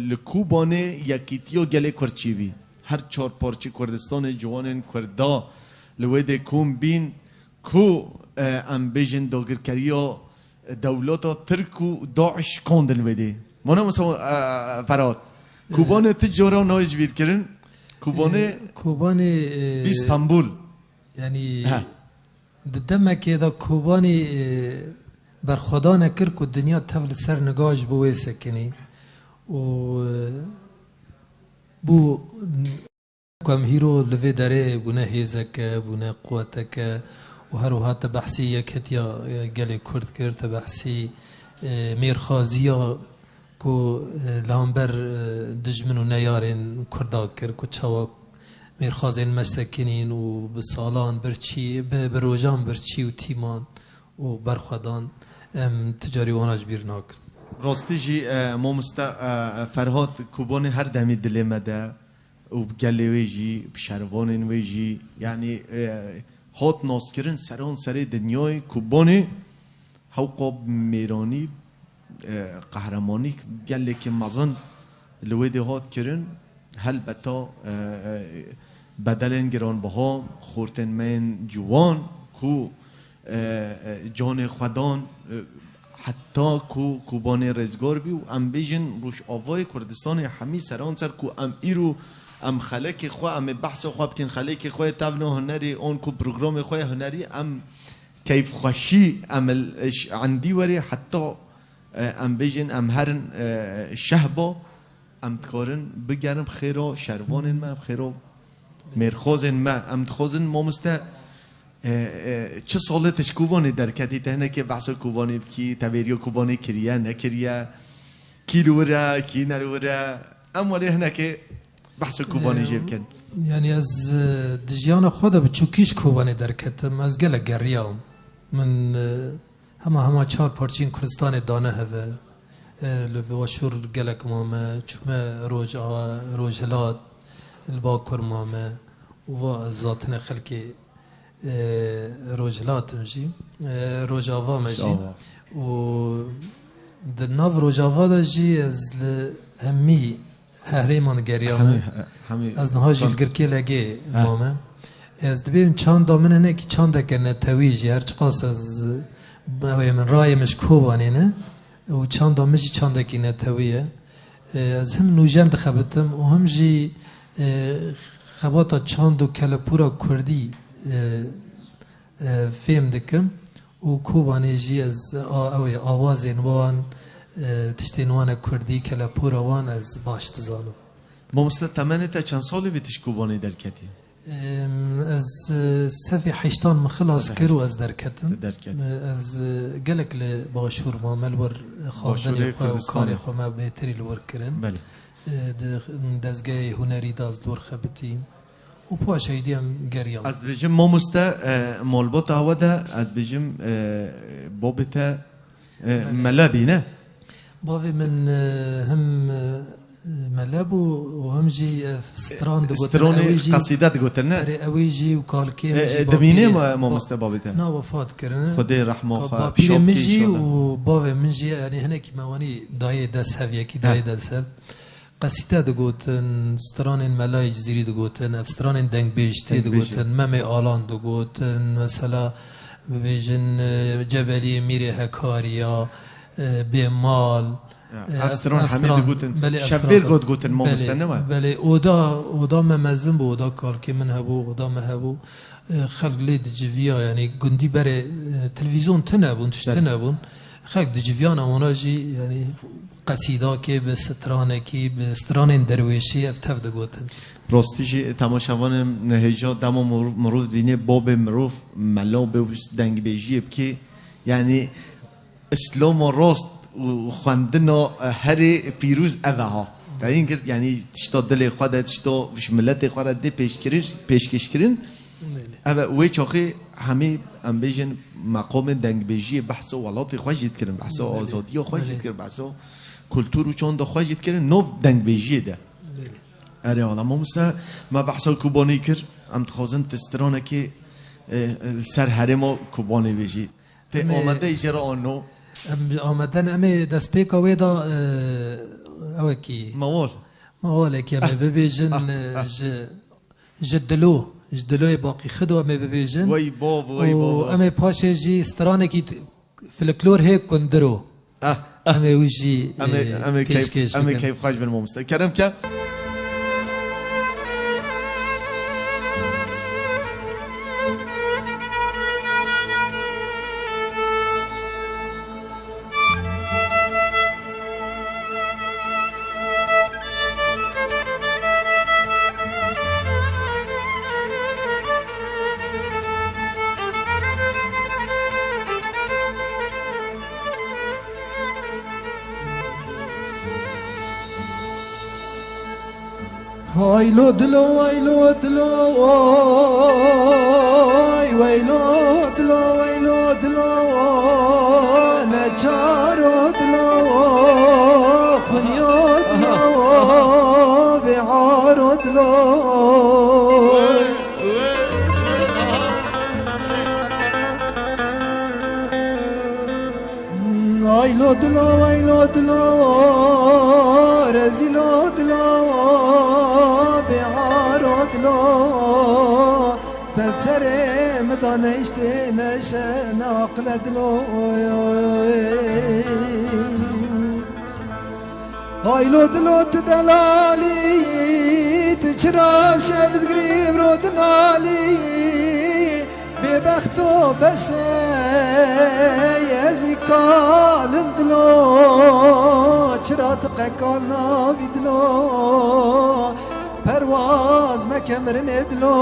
li Kobanê yekîtiya gelê Kurd çêbî. Her çar parçe Kurdistanê ciwanên Kurda li wê dê kom bîn ku, e, em bêjin dagirkeriya dewleta Tirk û DAIŞ şikandin wê dê. Mana mesela, e, Ferhat, Kobanê tu cara nayê ji bîr kirin. Kobanê E, Kobanê, e, bî Stenbul. Yani He. Di demekê de Kobanî, e, berxwedane kir ku dinya tev li ser niga ji bo wê sekinî û, e, bû ku em hîro li vê derê bûne hêzeke, bûne quweteke û her wiha te behsî yekhetiya, e, gelê Kurd kir, te behsî, e, mêrxaziya ku, e, li hember, e, dijmin û neyarên Kurda kir, ku çawa mêrxazên me sekinîn û bi salan birçî, bi, bi rojan birçî û tîman û berxwedan, em ti carî wana ji bîr nakin. Rastî jî, e, mamoste, e, Ferhat Kobanê her demî dilê me de û bi gelê wê jî, bi şervanên wê jî, yanî, e, hat naskirin seran serê dinyayê Kobanê. Hewqa mêranî, e, qehremanî gelekî mezin li wê dê hat kirin. Helbeta, e, e, bedelên giranbiha, xortên me yên ciwan ku, e, e, canê xwe dan, e, heta ku Kobanê rêzgar bî û em bêjin Rojavayê Kurdistanê hemî seran ser ku em îro em xelekê xwe, em ê behsa xwe bikin xelekê xwe yê tevna hunerê, an ku programê xwe yê hunerî, em keyfxweşî em il-, ş-, endî werê heta, e, em bêjin, em herin, e, şehba, em dikarin bigerin bi xêra şervanên me, bi xêra mêrxozên me. Em dixwazin, mamoste, e, e, çi salê tu ji Kobanê derketî, te hinekê behsa Kobanê bikî, te vêriya Kobanê kiriye, nekiriye, kî li wir e, kî ne li wir e. Em welê hinekê behsa Kobanê jê bikin. Yani ez, e, di jiyana xwe de bi çûkî ji Kobanê derketim. Ez gelek geriyam. Min, e, hema hema çar parçeyên Kurdistanê dane heve. E, li Başûr gelek mame, çûme Rojava, Rojhilat, li Bakur mame. Û va ez zatine xelkê, e, Rojhilat im jî, e, Rojava me jî. Rojava. Û di nav Rojava de jî ez li hemî herêman geriyame. Hemî, hemî Ez niha jî li Girkê Legê Ha. mame. Ez dibêm çanda min hinekî çandeke netewî jî, her çiqas ez, ew ê min rayê min ji Kobanê ne û çanda min jî çandekî netewî ye. E, ez him nûjen dixebitim û him jî, e, xebata çand û kelepûra kurdî, e, e, fêm dikim û Kobanê jî ez a-, ew ê awazên wan, e, tiştên wan e kurdî, kelepûra wan ez baş dizanim. Mamoste, temenê te çend salî bî tu ji Kobanê derketî? Em, ez, e, sefê heştan min xilas Sefê kir û heştan. ez derketim. Tu derketî. E, ez, e, gelek li Başûr mame, li wir xwendinê Başûrê xwe û Kurdistanê. karê xwe me bêtirî li wir kirin. Belê. E, di dezgehê hunerî de ez li wir xebitîm. Û paşê dî em geriyam. Ez dibêjim, mamoste, e, malbata we de, ez dibêjim, e, babê te, e, Mele. mele bî, ne? Bavê min, e, him, e, mele bû û him jî, e, stran digotin. Stranê Ew ê jî qesîde digotin, ne? Erê, ew ê jî û kalkê E, min jî e, dimîne bapîrê ma-, mamoste babê te? Na, wefat kirine. Xwedê rehma Ka-, xwe bapîrê min bişopkî jî inşallah. û bavê min jî, yanî hinekî me wanî dayê dest hev, yekî Ha. dayê dest hev. Qesîde digotin, stranên Melayê Cizîrî digotin, ev stranên dengbêj tê Dengbêj. digotin, Memê Alan digotin, mesela bibêjin, e, Cebeliyê Mîrê Hekarî ya, e, Bêmal, Ya, e, ev stran hemî digotin. Belê, ev Şevbêr stran got gotin, mamoste, belê, ne we? Belê, oda, oda me mezin bû, oda kalkê min hebû, oda me hebû. E, xelk lê diciviya, yanî gundî berê, e, televîzyon tune bûn, tişt Belê. tune bûn. Xelk diciviyana wana jî, yanî qesîdakê bi stranekî, bi stranên derwêşî ev tev digotin. Rastî jî temaşevanên nihêja dema mirov, mirov dibînê babê mirov mela bê û dengbêjiyê bikê, yanî Îslama rast û xwendina herê pîroz ev e ha. Te hîn kir, yanî tişta dilê xwe de, tişta ji miletê xwe re dê pêşkirin, pêşkêşkirin. Belê. Ev e, wê çaxê hemî, em bêjin, meqamên dengbêjiyê behsa welatê xwe jî dikirin, behsa Belê. azadiya xwe jî Belê. dikirin, behsa kultur û çanda xwe jî dikirin, nav dengbêjiyê de. Belê. Erê, wala mamoste, me behsa Kobanê kir, em dixwazin tu stranekê, e, li ser herêma Kobanê bêjî. Tê Em ê amade jê re an no? Em amade ne, em ê destpêka wê de, e, ewekî Mewal. mewalekî em ê bibêjin, e, ji, ji dilo, ji diloyê Baqî Xido em ê bibêjin. Wey bab, wey Û bab. em ê paşê jî stranekî t-, folklor hê Kundiro. Ah, ah. Em ê wî jî, Em ê, e, em ê keyf, pêşkêş em ê bikin. keyfxweş bin mamoste. Kerem ke. Haylo dilo, waylo dilo, oy, waylo dilo, waylo dilo, neçaro dilo, xunyo dilo, biharo dilo. Ay lo dilo, ay lo dilo, rezîlo dilo, bêharo dilo. Te serê min da neiştê neşe neaqile dilo. Ay lo dilo tu delalî, tu çira bi şev digirî biro dinalî. Bêbexto bes e, ez î kalim dilo, çira tu qekal nabî dilo. Perwaz meke mirinê dilo,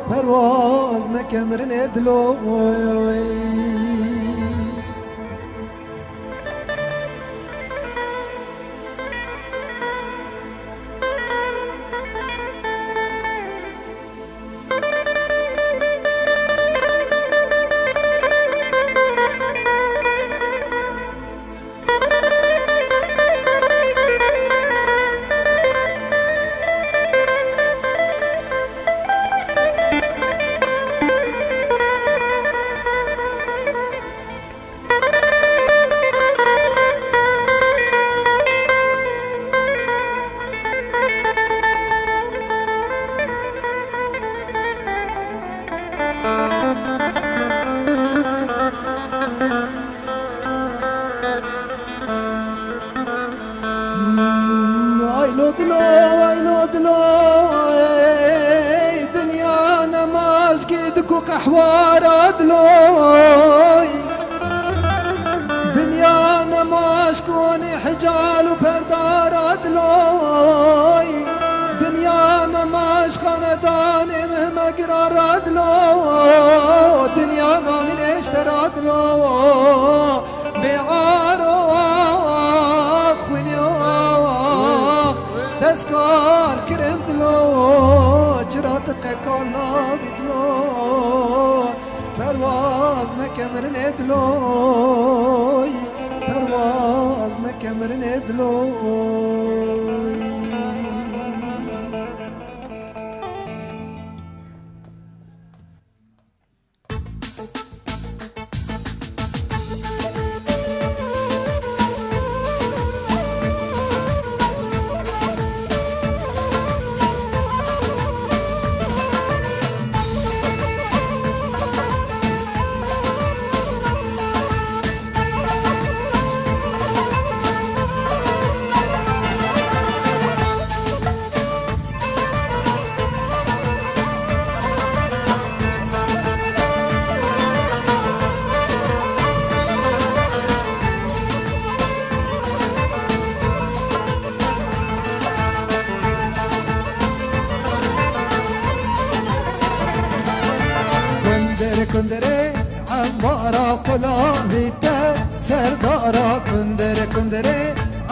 perwaz meke mirinê dilo. Ay lo dilo, ay lo dilo, ey dinya nemaşkî diku qehwara diloy. Dinya nemaşkonî hical û perdara diloy. Dinya nemaş xanedanê mehmegira ra dilo. Dinya namî neştera dilo. Bêaro xwînê ax, dest kal kirin dilo, çira tu qekal nabî dilo. Perwaz meke mirinê diloy, perwaz meke mirinê diloy. Embara qulavî te, serdara kundir kundirê.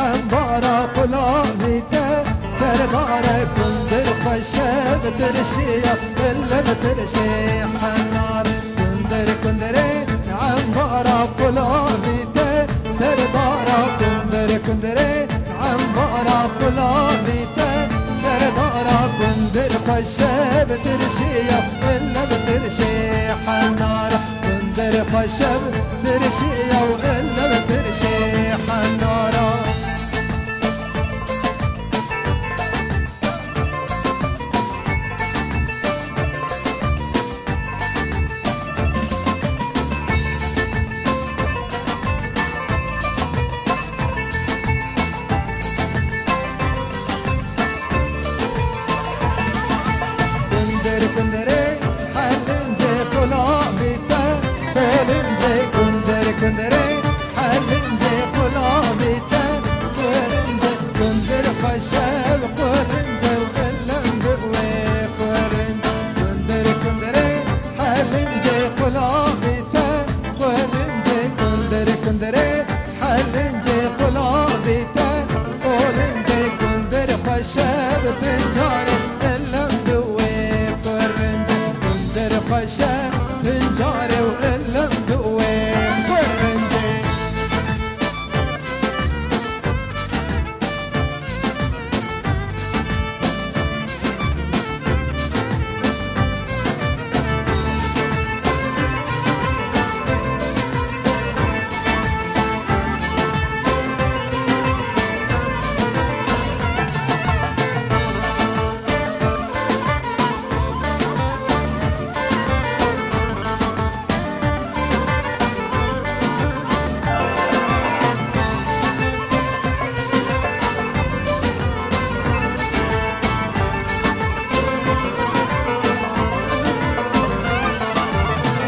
Embara qulavî te, serdara kundir xweşe bitirşiya, bille bitirşê henar. Kundir kundirê, embara qulavî te, serdara kundir kundirê. Embara qulavî te, serdara kundir xweşe bitirşiya, bille bitirşê henar. Kundir xweşe bitirşiya û elle bitirşê henara. Kundir kundirê, helincê qulavî te, helincê kundir kundirê, helincê qulavî te, helincê kundir xweşe bi qurincê û ilin bi wê qurinc. Kundir kundirê, helincê qulavî te, helincê kundir kundirê, helincê qulavî te, helincê kundir xweşe bi pincarê, ilin bi wê qurinc. Kundir xweşe pincarê û ilin bi wê qurincê.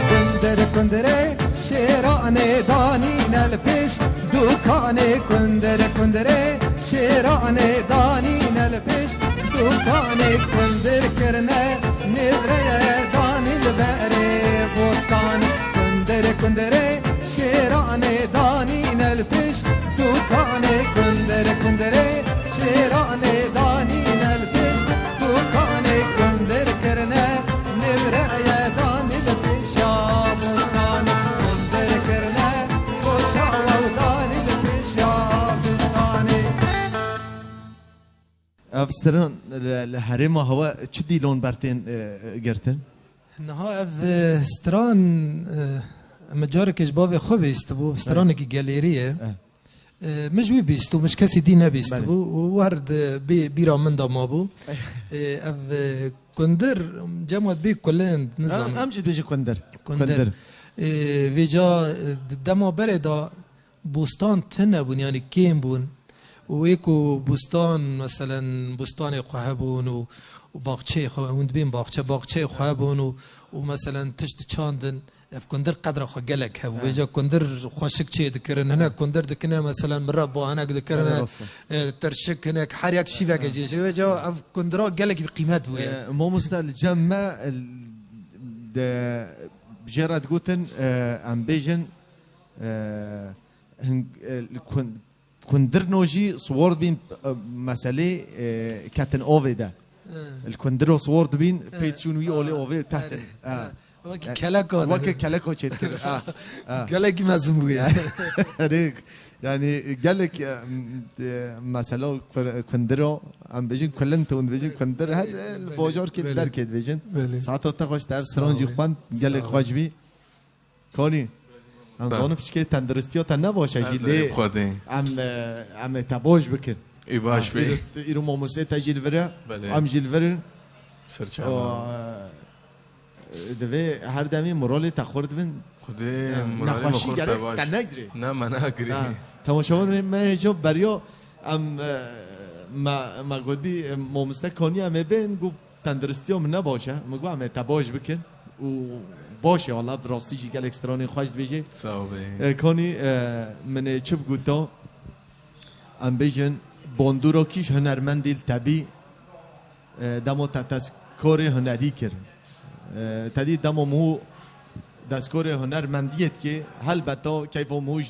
Kundir kundirê, şêranê danîne li pêş dûkanê. Kundir kundirê, şêranê danîne li pêş dûkanê. Kundir kirine nêvreye, danî li berê bostanê. Kundir kundirê, şêranê danîne li pêş dûkanê. Kundir kundirê, şêranê danîne li pêş dûkanê. Kundir kirine nêvreye, danî li pêşa bostanê. Kundir kirine goşa we û danî li pêşa bostanê. Ev stran li, li herêma hewe çi dîlon ber tên, e, girtin? Niha ev, e, stran, e, min carekê ji bavê xwe bîstibû, stranekî gelêrî ye. Eh. E, min ji wî bîstibû, min ji kesî dî nebîstibû. Belê. Û her di bî-, bîra min de mabû. E, ev, e, kundir, cem we dibê kulind, nizanim. Em, em jî dibêjin kundir. Kundir. Kundir. E, vêca, e, di dema berê de bostan tune bûn, yanî kêm bûn. Û wê ku bostan, meselen, bostanê xwe hebûn û, û baxçeyê xwe, hûn dibên baxçe, baxçeyê xwe hebûn û, û, meselen, tişt diçandin, ev kundir qedra xwe gelek hebû. Evet. Vêca kundir xweşik çê dikirin, hinek kundir dikine, meselen, mireba hinek dikirine, Evet, rast e. e, tirşik hinek, her yek şîveke jê. Vêca ev kundira gelek bi qîmet bûye. E, mamoste, li cem me, e, de, jê re digotin, e, em bêjin, e, hin-, e, li kun-, kundirno jî siwar dibîn, e, meselê, e, ketin avê de. Hı. Li kundiro siwar dibîn, Hı. pê diçûn wî Hı. olê avê Hı. tehtin. Hı. Ha. Wekî E, keleka wekî dibîn. keleka çêdikir. Ha, ha. Gelekî mezin bûye. Erê, yani gelek, e, m-, e, mesela kur-, kundiro, em bêjin kulinto, em bêjin kundir, her, e, li Belê, bajarkê belê. derkê dibêjin. Belê. Saeta te xweş, te ev Sağ strancî olun. xwend, Sağ gelek olun. xweş bî. Kanî? Em Be. zanin piçkê tenduristiya te ne baş e jî Ez lê ê xwedê. em, e, em ê te baş bikin. Ê baş Ha, bê. îro, îro mamostê te jî li vir e, Belê. em jî li vir in. Serçava. O, e, divê her demê moralê te xurt bin. Xwedê Ya, moralê me nexweşî xurt gerek te baş. te negirê. Ne, me nagirê. Ha, temaşevanê me hêja beriya em, e, me, me gotbî, e, mamoste Kanî em ê bên, got, tenduristiya min ne baş e. Min got, em ê te baş bikin. Û baş e, wala, bi rastî jî gelek stranên xweş dibêje. Sağ ol bey. E, Kanî, e, min ê çi bigota? Em bêjin, bandora kî ji hunermendê li te bî, e, dema te testkarê hunerî kir. E, te dî dema min destkorê hunermendiyê dikê, helbeta keyfa mûş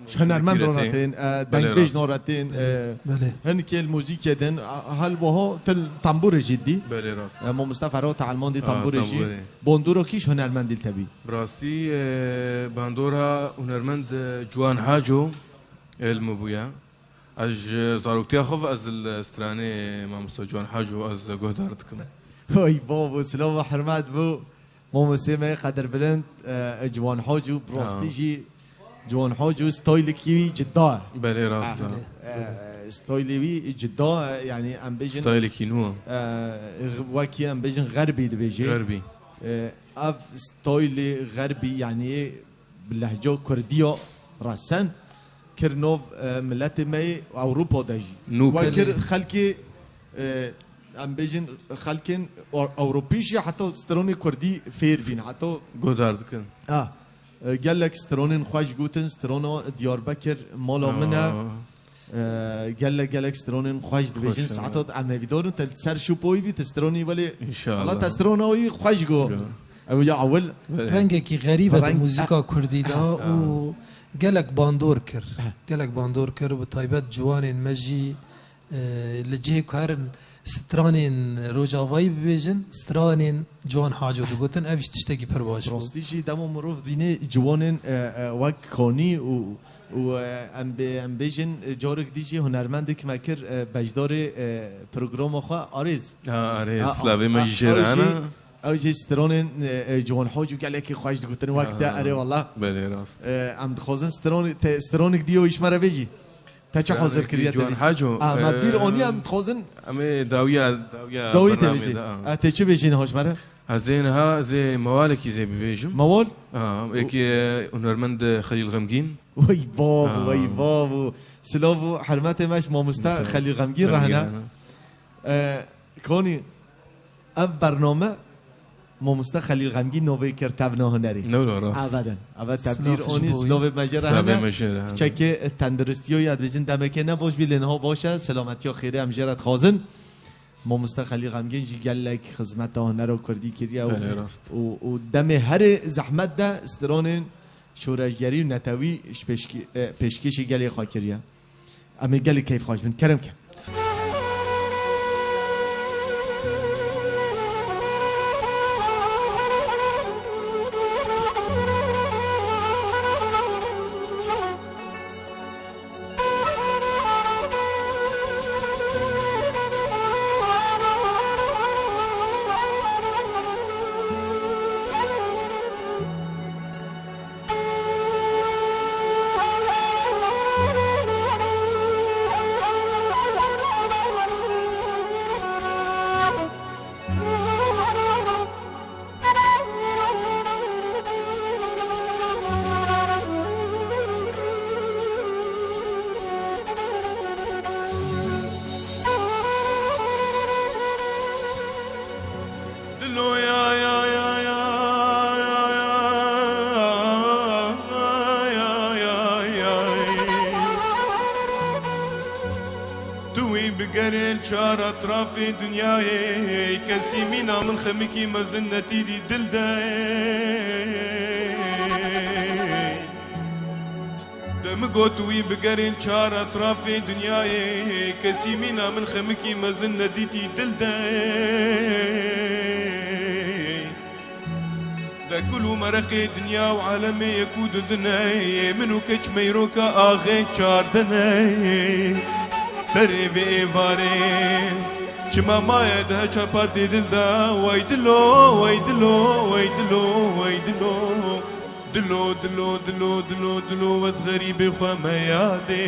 Ji hunermend re tên, e, dengbêj re tên, e, Belê. Hinkê li muzîkê din, e, hel wiha til tembûrê jî dî. Belê rast. E, Mamoste Ferhat Elmandî tembûrê jî. Bondora kî ji hunermendî li tebî? Bi rastî, e, bandora hunermend, e, Ciwan Haco, e, li min bûye. Ez ji zaroktiya xwe ve ez li stranê Mamoste Ciwan Haco ez guhdar dikim. Oy babo, silav û hurmet bo. Mamostê me yê qedirbilind, e, Ciwan Haco, bi rastî jî Ciwan Haco staylekî wî cida e. Belê, rast e. E, e, staylê wî cida e, yanî em bêjin, staylekî nû e. E, wekî em bêjin xerbî dibêjê. Xerbî. E, ev staylê xerbî, yanî bi lehca kurdiya resen kir nav, e, miletê me yê Ewropa de jî. Nû We kir. Kir xelkê, e, em bêjin xelkên Ew-, Ewropî jî heta stranê kurdî fêr bîn, heta Guhdar dikin. Ha, e, gelek stranên xweş gotin, strana Diyarbekir mala min e. Ha. E, gelek, gelek stranên xweş dibêjin. Xweş e. Saetat em hêvîdar in, te li ser şûpoyî bî, te stranî welê. Înşallah. Wala te strana wî xweş got. Ya. Ew ya ewil. Belê. Rengekî xerîb e di Reng-, muzîka kurdî de û gelek bandor kir. Gelek bandor kir, bi taybet ciwanên me jî, e, li cihê ku herin stranên rojavayî bibêjin, stranên Ciwan Haco digotin, ev jî tiştekî pir baş bû. Rastî jî dema mirov dibîne ciwanên, e, e, wek Kanî û, û, e, em bê-, em bêjin, e, carek dî jî hunermendek me kir, e, beşdarê, e, programa xwe Arêz. Ha, Arêz, Ha, slavê me ha, jî jê re ew jî, hene. Ew jî stranên, e, e, Ciwan Haco gelekî xweş digotin, wek te, Ha, erê wala. Belê, rast. E, em dixwazin stran-, te, stranek dî û ji me re bêjî. Te çi hazir kiriye te Ciwan bêjî? Haco, Ah, me bîr e, aniye, em dixwazin em ê dawiya, dawiya Dawî te bernamê bêjî. de, ha. Ah, te çi bêjî niha ji me re? Ez ê niha, ez ê mewalekî zê bibêjim. Mewal? Ha, yekî, e, hunermend Xelîl Xemgîn. Wey babo, Ha. wey babo. Silav û hurmetê me ji mamoste Mesela, Xelîl Xemgîn re Xemgîn hene. hene. E, Konî, ev bername Mamoste Xelîl Xemgîn navê kir tevna hunerê. Ne wilo rast. Ebeden. Eve tebdîr Silav ji anî bo wî. Silavê me jê re Silavê hene. me jê re hene. Çekê tenduristiyo ya dibêjin demekê ne baş bî lê niha baş e. Selametiya xêrê em jê re dixwazin. Mamoste Xelîl Xemgîn jî gelek xizmeta hunera kurdî kiriye û, Belê rast. û, û demê herê zehmet de stranên şoreşgerî û netewî ji pêşkî-, e, pêşkêşî gelê xwe kiriye. Em ê gelek keyfxweş bin. Kerem ke. Dilo ya, ya, ya, ya, ya, ya, ya, ya. Tu wî bigerê li çar etrafê dinyayê, kesî mîna min xemikî mezin netîrî dil de. De min got wî bigerên çar etrafê dinyayê, kesî mîna min xemikî mezin nedîtî dil de. De kul û mereqê dinya û alemê yek û du dine, min û keç meyroka axê çardine. Serê vê êvarê çima maye di heça partê dil de, wey dilo, wey dilo, wey dilo, wey dilo. Dilo, dilo, dilo, dilo, dilo, ez xerîbê xwe me yadê.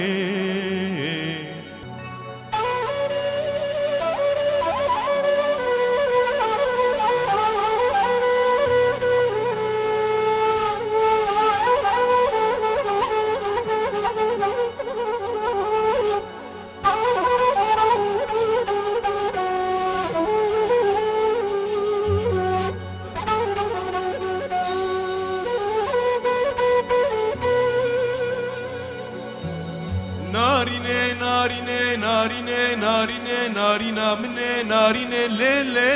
Narîne, narîne, narîne, narîne, narîna min e, narîne lê lê.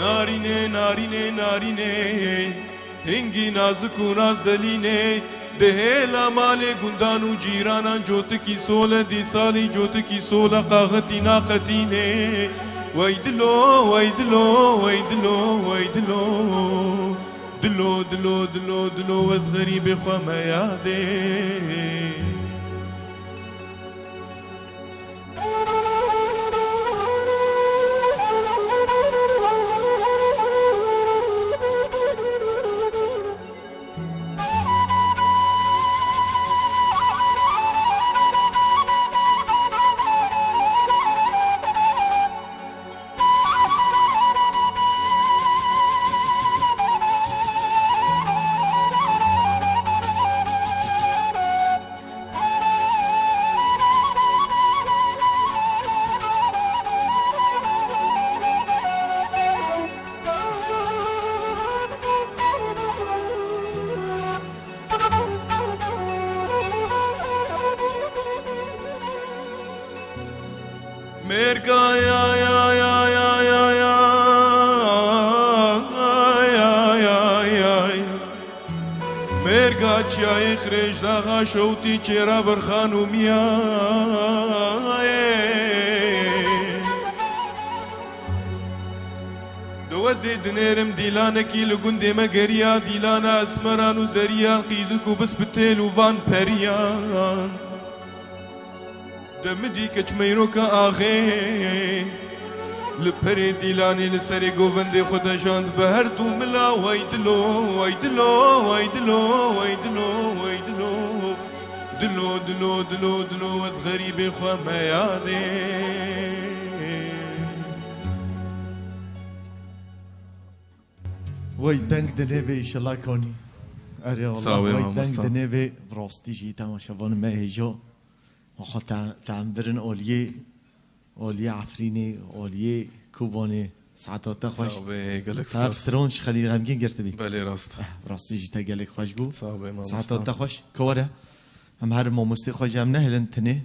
Narînê, narînê, narînê, hingî nazik û nazdelînê, di hêla malê gundan û cîranan cotikî sole, dîsalî cotikî sole, qaxetî naqetînê. Wey dilo, wey dilo, wey dilo, wey dilo. Dilo, dilo, dilo, dilo, ez xerîbê xwe me yadê. Mêrga ya, ya, ya. Mêrga çiyayê Xirêjdaxa şewtî çêra Birxan û Miyayê. Di wezê dinêrim dîlanekî li gundê me geriya, dîlana esmeran û zeriyan, qîzik û bispitêl û van periyan. Demidî keç meyroka axê li perê dîlanê li serê govendê xwe dejand, bi her du mila wey dilo, wey dilo, wey dilo, wey dilo, wey dilo. Dilo, dilo, dilo, dilo, ez xerîbê xwe me yadê. Wey deng dinê vê, înşallah konî. Erê Allah, Sağ ol, wey deng mamosta. Dinê vê, bi rastî jî temaşevanê me hêja. Xwe te-, te'm birin aliyê, aliyê Efrînê, aliyê Kobanê, saeta te xweş. Sağ be, gelek Te ev spas. Stran ji Xelîl Xemgîn girtibî. Belê rast. Eh, bi rastî jî te gelek xweş bû. Sağ be, mamosta. Saeta te xweş. Kewere, em her mamostê xwe jî em nehêlin tinê.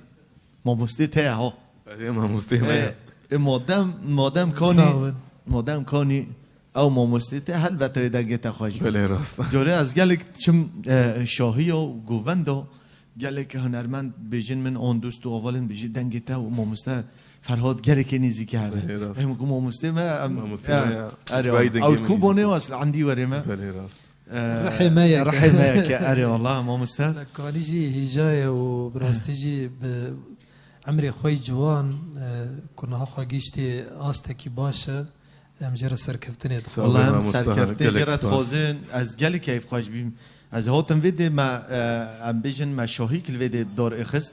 Mamostê te ye ha. Belê, mamostê me ye. E, e, madem, madem kanî, Sağ olun. Madem kanî, Ew mamostê te helbete wê dengê te xweş be. Belê rast. Carê ez gelek çim, e, şahiya û govenda, gelek hunermend bêjin min, an dost û avalên bêjin dengê te û mamoste Ferhat gelekê nêzîkî hebe. Belê rast. Em ku mamostê me, em, Mamostê me ya, ya. Erê, Bay ew dengê min Kobanê nêzîkî. Û ez li endî werê me. Belê rast. E, Rihê me yek e. Rihê me yek e. Erê, wala mamoste. Kanî jî hêja ye û bi rastî jî bi emrê xwe yî ciwan, e, ku niha xwe gihîştê astekî baş e. Em jê re serkeftinê dixwazin. Sağ ol, Wala em mamoste, serkeftinê gelek jê re spas. Dixwazin. Ez gelek keyfxweş bîm. Ez hatim vê dê me, e, em bêjin me şahîk li vê dê dar êxist.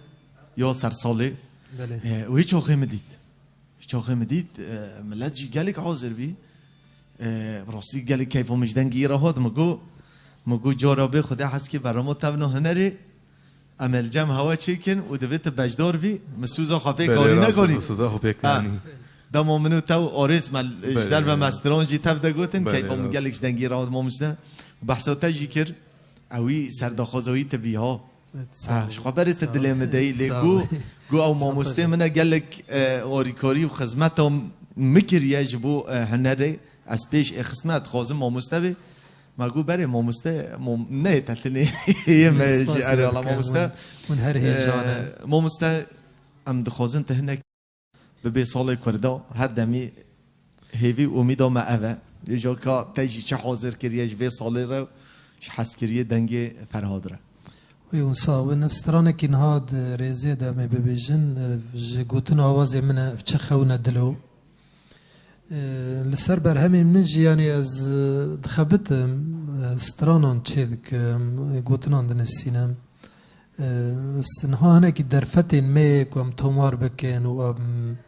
Ya sersalê. Belê. E, û hiç axê min dît. Hiç axê min dît. E, millet jî gelek hazir bî. E, bi rastî gelek keyfa min ji dengî wî re hat. Min got, min got cara bê Xwedê hez kê berama tevna hunerê. Em ê li cem hewa çêkin û divê tu beşdar bî, min sûza xwe pê Belê, kanî rast, nekanî. Min sûza xwe pê Ha. Kanî. Dema min û te û Arêz me Belê. Ji derve me stran jî tev de gotin, Belê, keyfa min rast. Gelek ji dengî re hat mamoste. Behsa te jî kir, ewî serdaxwaza wî tu bî ha. Evet, sağ Ha, ol. Ji xwe berê te Sağ dilê ol. Min deyî lê Sağ gu, ol. Gu ew Sağ ol. Mamostê min e gelek, e, arîkarî û xizmeta min kiriye ji bo, e, hunerê. Ez pêş ê xizmet dixwazim mamoste bê. Ma got, "Berê mamoste, mam-, neyê te tinê." Yê me Spas jî, erê, wala dikim. Mamoste. Hûn, hûn her hêjan e. Ee, mamoste, em dixwazin te hinek bibê salê Kurda, her demî hêvî û umîda me ev e. Îja ka te jî çi hazir kiriye ji vê salê re, ji hezkiriyê dengê Ferhad re. Wî hûn sax bin. Ev stranekî niha di rêzê de em ê bibêjin, e, ji gotina awazê min e, ev çi xewne dilo. E, li ser berhemên min jî, yanî ez, e, dixebitim, e, stranan çê dikim, e, gotinan dinivîsînim. E, s-, niha hinekî derfetên me yê ku em tomar bikin û em,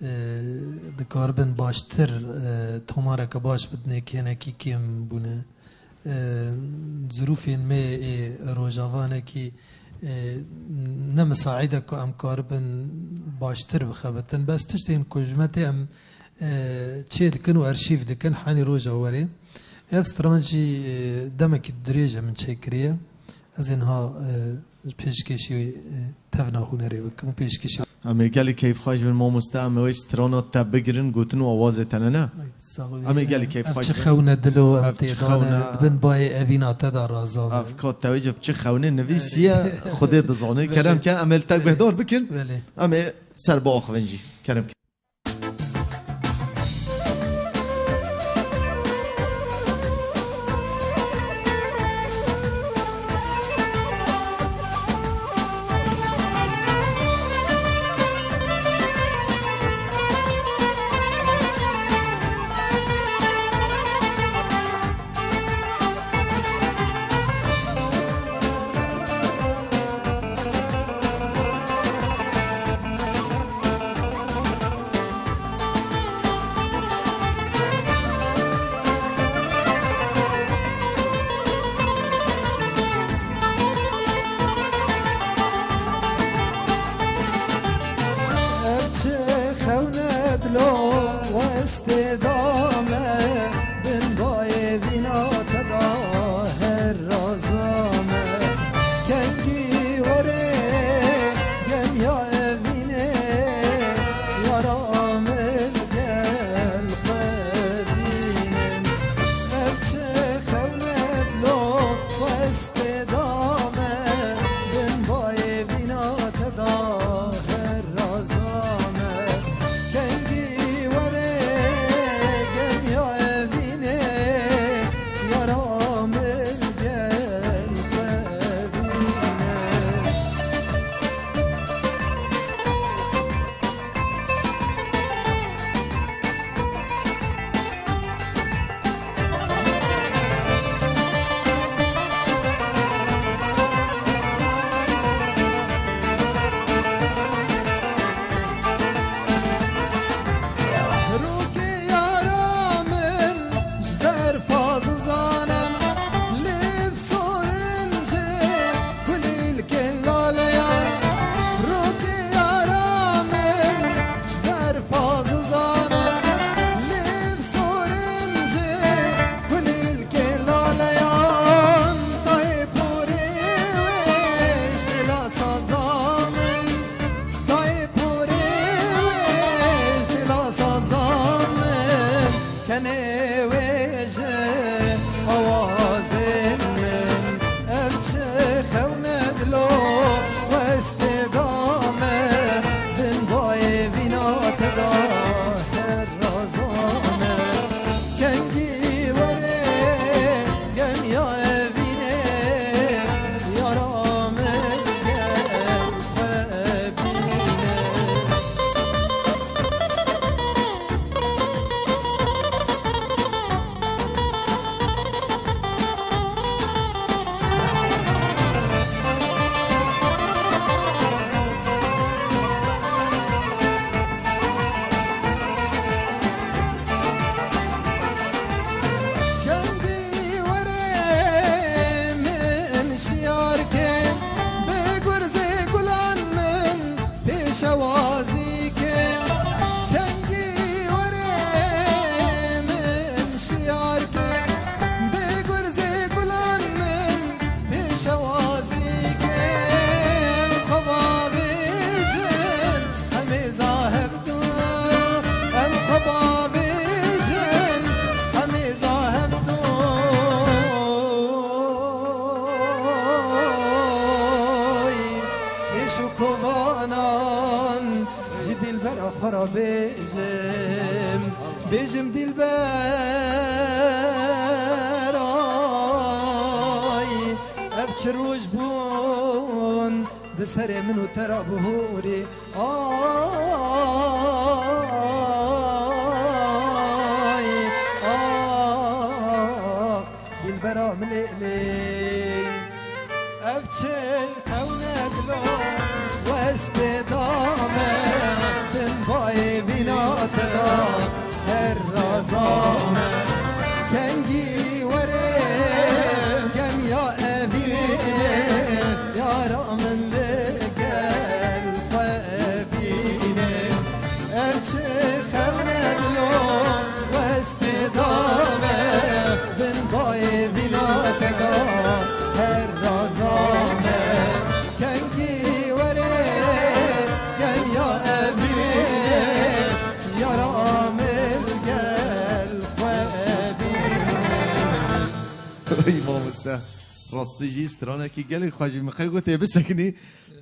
e, dikaribin baştir, e, tomareke baş bidinê, kênekî kêm bûne. E, zirûfên me ê Rojava hinekî, e, ne misaîd e ku em karibin baştir bixebitin. Bes tiştên ku ji me tê em, e, çê dikin û arşîv dikin, henî roja werê. Ev stran jî, e, demekî dirêj e min çêkiriye. Ez ê niha, e, pêşkêşî, e, tevna hunerê bikim û pêşkêşî Em ê gelî keyfxweş bin mamoste, em ê wê strana te bigirin, gotin û awazê te ne, ne? Ay, sax ol. Em ê gelî keyfxweş bin. Ev çi xewne dilo, em tê dane, di bin bayê evîna te de raza me. Ev ka te wê çi xewne nivîsiye, Xwedê dizane. Kerem ke, em ê li te guhdar bikin. Belê. Em ê ser biaxivin jî. Kerem ke. Ev çi xewne dilo, westê da me, bin bayê vîna te da her raza me. Kengî were gemiya evînê, yara min gel xwe bînin. Ev çi xewne dilo, westê da me, bin bayê vîna te da her raza me. Kengî were gemiya evînê, yara min gel xwe bîne. Rokê yara min ji ber fazizan e, lêv sorin ji kulîlkên laleyan. Rokê yara min ji ber fazizan e, lêv sorin ji kulîlkên laleyan. Tayê porê wê ji dila saza min, tayê porê wê ji dila saza min, kenê wê ji awazên min. Ev çi xewne dilo, westê da me, bin bayê vîna te da her raza me. Kengî were gemiya evînê, yara min gel xwe bîne. Kengî were min şiyar ke, bi gurzê gulan min pêşewazî ke. Kengî were min şiyar ke, bi gurzê gulan min pêşewazî ke. Em xwe bavêjin, em ê za hev du, em xwe bavêjin, em ê za hev du. Êş û kovanan ji dîlbera xwe re bêjim, bêjim dîlber ay, ev çi roj bûn di serê min û te re bihûrî. Ay, ah, dilbera min lê lê. Ev çi xewne dilo, westê da me, bin bayê vîna te da her raza me. Kengî were gemiya evînê, yara min li gel xwe bîne. Ev çi xewne dilo, westê da me, bin bayê vîna te da her raza me. Kengî were gemiya Ey mamoste, rastî jî stranekî gelek xweş jî min qey gotê bisekinî.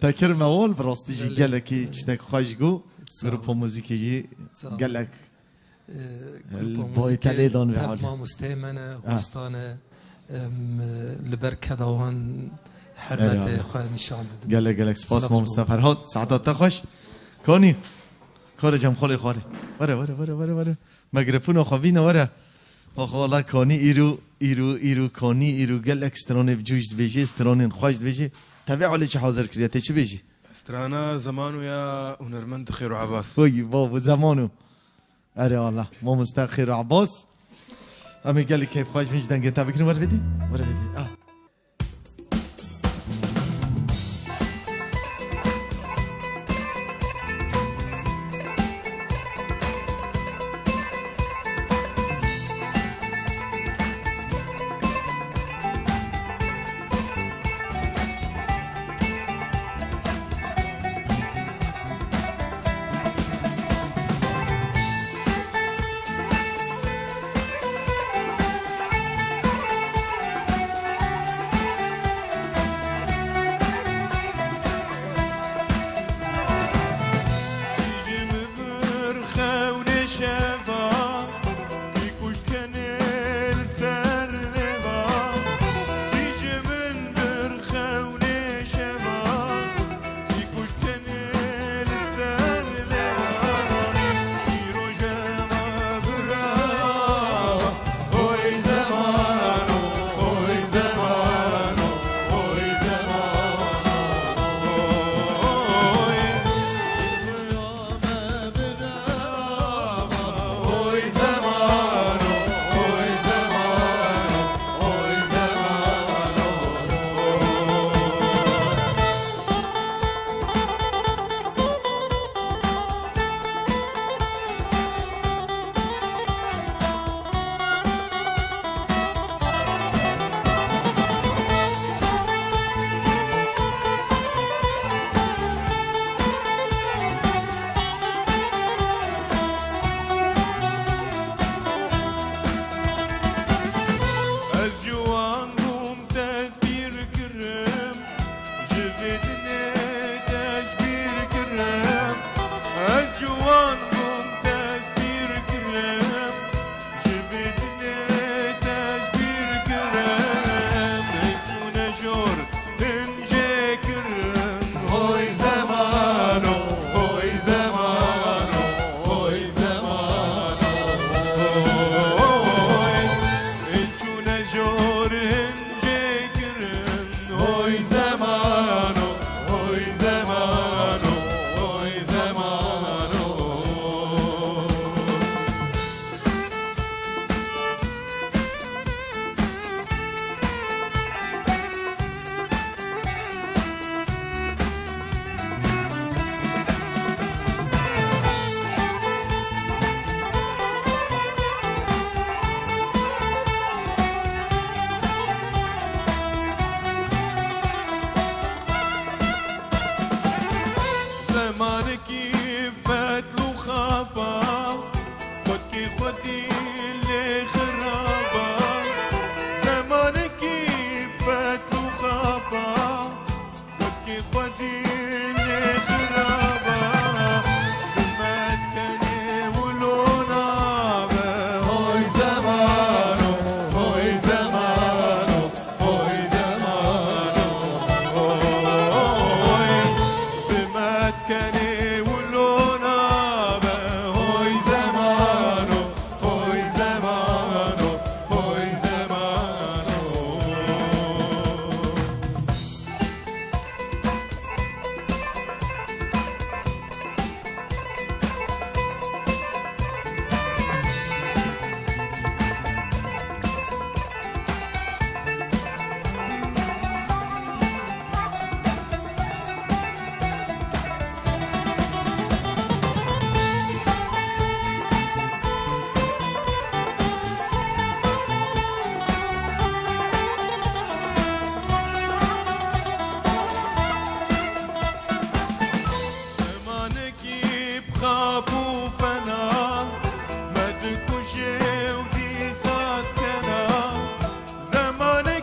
Te kir mewal, bi rastî jî Belê. Gelekî tiştek xweş go. Sağ ol. Grupa muzîkê jî Sağ ol. Gelek. Ee, grupa Vay muzîkê telê dan ve tev hali. Mamosteyê me ne, Ha. Hostane, em, li ber keda wan hermetê Eyvallah. Xwe nîşan didin. Gelek, gelek spas Silav mamoste bol. Ferhat. Saeta te xweş. Kanî. Kare cem xolê xwarê. Were, were, were, were, were. Mikrofona xwe vîne were. Ax, wala Kanî îro, îro, îro Kanî îro gelek stranê bi cûş dibêjê, stranên xweş dibêjê. Te vê alê çi hazir kiriye, tê çi bêjî? Strana Zemano ya hunermend Xêro Ebas. Oy, babo, Zemano. Erê Allah, mamoste Xêro Ebas. Em ê gelek keyfxweş bin ji dengê te bikin, were vedî, were vedî. Ah. Ez ciwan bûm, tedbîr kirim, ji vê dinê tecbîr kirim. Ez ciwan bûm, tedbîr kirim, ji vê dinê tecbîr kirim. Çûne jor, Hincê kirin, hoy zemano, hoy zemano, hoy zemano, hoy. Çûne jor hincê kirin, hoy zemano, hoy zemano, hoy zemano. Zemanekî fetl û xapa, xwedkî xwedî lê xiraba. Zemanekî fetl û xapa, xwedkî xwedî lê xiraba. Bi me dikenê wilo nabe. Hoy zemano, hoy zemano, hoy zemano, hoy. Bi me dikenê wilo nabe. Hoy zemano, hoy zemano, hoy zemano. Zemanekî bi xap û fena, me dikuje û dîsa dikena. Zemanekî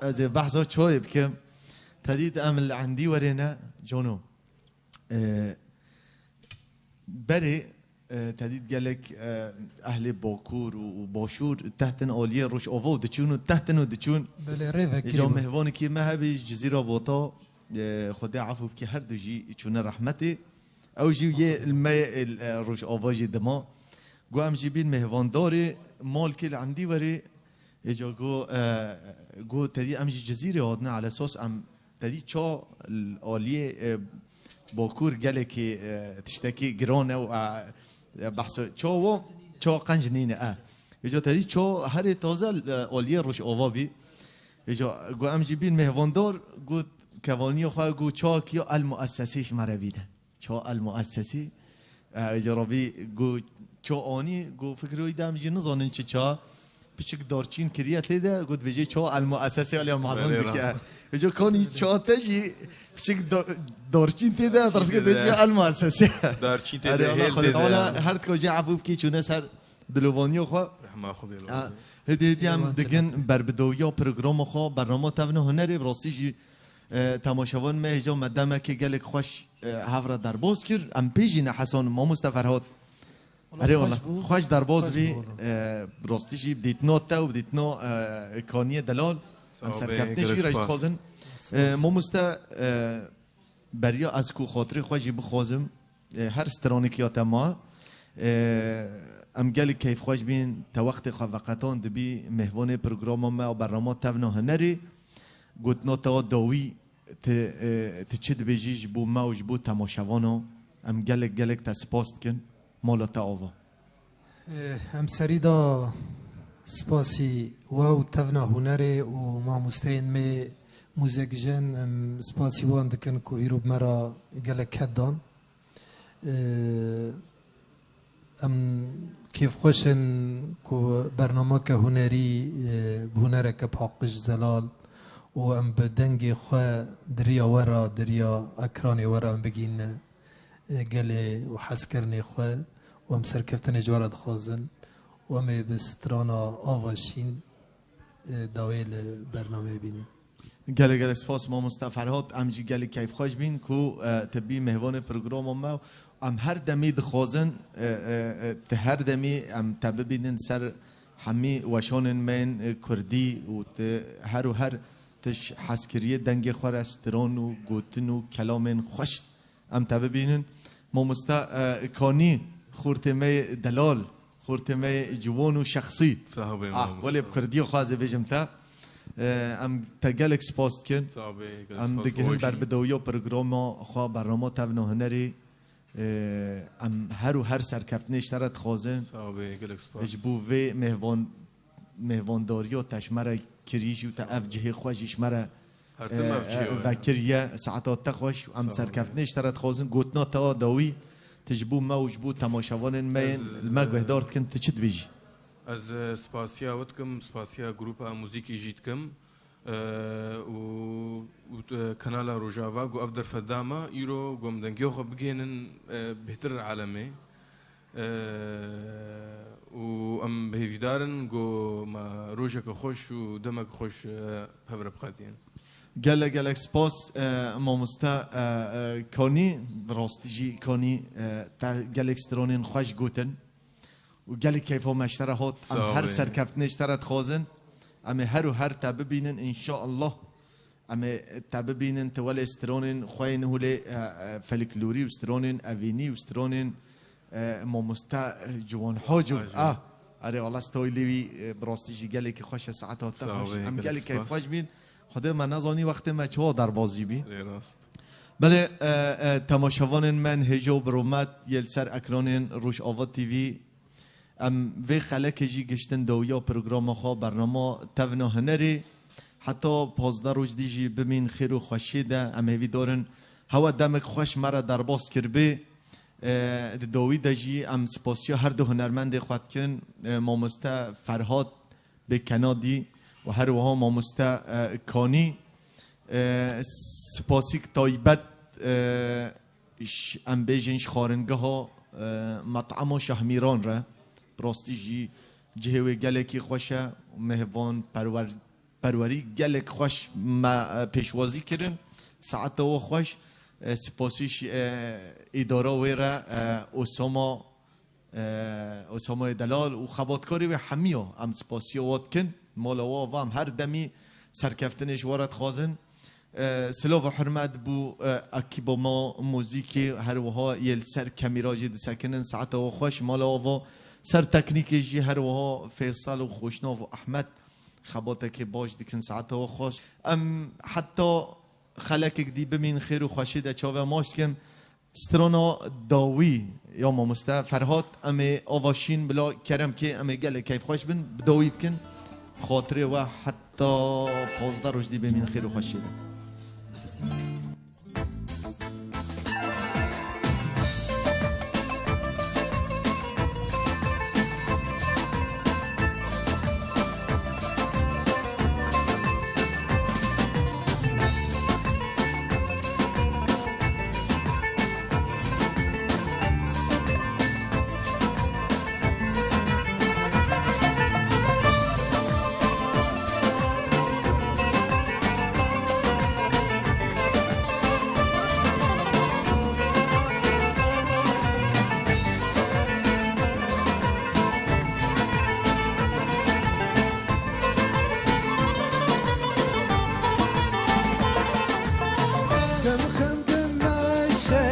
Ez ê behsa çayê bikim. Tedît em li endî werê ne, Cano. E, berê, e, tedît gelek, e, ehlê Bakur û, û Başûr tehtin aliyê Rojava û diçûn û tehtin û diçûn. Belê, rê vekirî Îca bû. Mêhvanekî me hebî ji Cizîra Bota, e, Xwedê efû bike her du jî çûne rehmetê. Ew jî yê li me, e, Rojava jî dima. Got em jî bîn mêhvandarê, malkê li endî werê. Êca got, e, got tedî em ji Cizîrê hatine, elesas em tedî ça l-, aliyê, e, Bakur gelekî, e, tiştekî giran e û, e, e, behsa ça wo, ça qenc nîne, e. Êca tedî ça herê taze, e, aliyê Rojava bî. Êca got em jî bîn mêhvandar, got kevaniya xwe, got çakî ya El Muessesê ji me re bîne. Ça El Muessesî. E, Êca Rabî got ça anî, got fikroyî de em jî nizanin çi ça. Piçik darçîn kiriye tê de, got vêjê ça El Muessesê aliya mezin Belê, dike. Rast. Êca kanî ça te jî piçik da-, darçîn tê de, Darçîn tê de. Darçîn tê de. El Muessesê. Darçîn tê Erê de, Allah hêl Xwedê tê de. Teala her tika jê efû bikî çûne ser dilovaniya xwe. Rehma Xwedê Ha, razî. Hêdî hêdî em Şêwan digin Çenet. Berbidawiya programa xwe, bernama Tevna Hunerê, bi rastî jî, e, temaşevan me hêja me demekê gelek xweş e, hev re derbas kir. Em pê jî nehesan mamoste Ferhat. Wala Erê xweş wala. Bû. Xweş derbas Xweş bî. Bû wala. E, bi rastî jî bi dîtina te û bi dîtina, e, Kaniyê Delal. Em Sağ ol, serkeftinê gelek jî re ji spas. Dixwazin. Spas. E, mamoste, e, beriya ez ku xatirê xwe jî bixwazim, e, her stranekî ya te ma. E, em gelek keyfxweş bîn, te wextê xwe veqetan dibî mêhvanê programa me a bernama Tevna Hunerê. Gotina te a dawî, Ti, e, ti çi dibêjî ji bo me û ji bo temaşevana? Em gelek, gelek te spas dikin. Mala te ava. E, em serî de spasî we û Tevna Hunerê û mamosteyên me muzekjen, em spasî wan dikin ku îro bi me re gelek ked dan. Ee, em kêfxweş in ku bernameke hunerî, e, bi hunereke paqij zelal û em bi dengê xwe di riya we re, di riya ekranê we re em bigihîne, e, gelê û hezkirinê xwe û em serkeftinê ji we re dixwazin û em ê bi strana Ava Şîn, e, dawê li bernameyê bînin. Gelek gelek spas mamoste Ferhat. Em jî gelek keyfxweş bîn ku, e, te bî mêvanê programa me. Em her demî dixwazin, e, e, e, te her demî em te bibînin ser hemî weşanên me yên, e, kurdî û te her û her tişt hezkiriyê dengê xwe re stran û gotin û kelamên xweş Em te bibînin. Mamoste, e, Kanî, xortê me yê delal, xortê me yê ciwan û şexsî. Sax be, Ah, mamoste. Welê bi kurdî xwe ez ê bêjim te. E, em te gelek spas dikin. Sax be, gelek Em spas, digihîn Hojî. Berbidawiya programa xwe, bernama Tevna Hunerê. E, em her û her serkeftinê ji te re dixwazin. Sax be, gelek spas. Ji bo vê mêhvan-, mêhvandariya te ji me re kirî jî û te ev cihê xwe jî ji me re, Her tim e, ev cihê e, we. Vekiriye. Saeta te xweş, em Sağ ol. Serkeftinê ji te re dixwazin, gotina te a dawî, tu ji bo me û ji bo temaşevanên me yên Ez, li me e, guhdar dikin, tu çi dibêjî? Ez, e, spasiya we dikim, spasiya grupa muzîkî jî dikim, e, û, û, e, Kanala Rojava ku ev derfet da me, îro ku em dengê xwe bigihînin, e, bêhtir alemê. Eee, û em bi hêvîdar in ku me rojeke xweş û demeke xweş, e, hev re biqedînin. Gelek, gelek spas, e, mamoste, e, e, Kanî, bi rastî jî Kanî, e, te gelek stranên xweş gotin û gelek keyfa me ji te re hat. Em Sağ ol. Her serkeftinê ji te re dixwazin. Em ê her û her te bibînin, înşallah. Em ê te bibînin, tu welê stranên xwe yên holê, e, e, feliklorî û stranên evînî û stranên, e, mamoste, e, Ciwan Haco. Haco. Ah, erê, wala stoylî wî, e, bi rastî jî gelekî xweş e, saeta te Sağ xweş. Ol, Em gelek gelek spas. Keyfxweş bîn. Xwedê me nezanî wextê me çawa derbas jî bî. Lê rast. Belê, e, e, temaşevanên me yên hêja û bi rûmet yê li ser ekranên Rojava T V, Em vê xelekê jî giştin dawiya programa xwe, bernama Tevna Hunerê. Heta pazdeh roj dî jî bimîn xêr û xweşiyê de. Em hêvîdar in hewe demek xweş me re derbas kiribê. E, di dawî de jî em spasiya her du hunermendê xwe dikin, e, mamoste Ferhat Bê Kenadî û her wiha mamoste, e, Kanî. E, spasîk taybet, e, Ş-, em bêjin ji xwaringeha, e, Met'ema Şahmîran re. Bi rastî jî cihê wê gelekî xweş e û mêhvan perwer-, perwerî gelek xweş me, e, pêşwazî kirin. Saeta we xweş. E, spasî jî, e, îdara wê re, e, Osama, e, Osamayê Delal û xebatkarê wê hemiya em spasiya we dikin. Mala we ava em her demî serkeftinê ji we re dixwazin. E, silav û hurmet bo, e, ekîba me muzîkê, her wiha yê li ser kamera jî disekinin. Saeta we xweş, mala ava ser teknîkê jî her wiha Feysel û Xweşnav û Ehmed xebatekê baş dikin. Saeta we xweş. Em heta xelekek dî bimîn xêr û xweşî de çavê maç dikin. Strana dawî ya mamoste Ferhat, em ê ava şîn bila kerem kê, em ê gelek keyfxweş bin, bi dawî bikin. Xatirê we heta pazdeh roj dî bimîn xêr û xweşiyê de. Dimxin dimeşe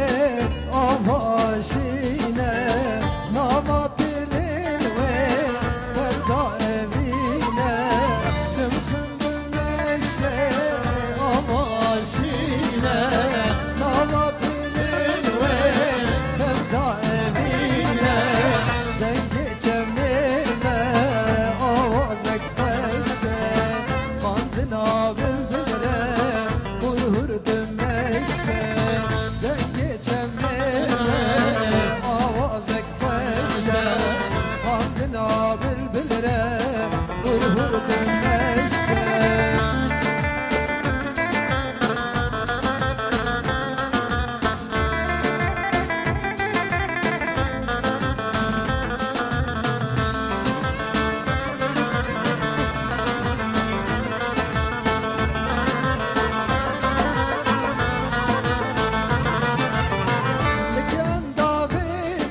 ava şîne, nava pilên wê berda evîne. Dimxin dimeşe ava şîne, nava pilên wê berda evîne. Dengê çemê me awazek xweş e, xandina bilbil re hur hur dimeşe. Dengê çemê me awazek xweş e, xandina bilbil re hur hur dimeşe. Li kenda vê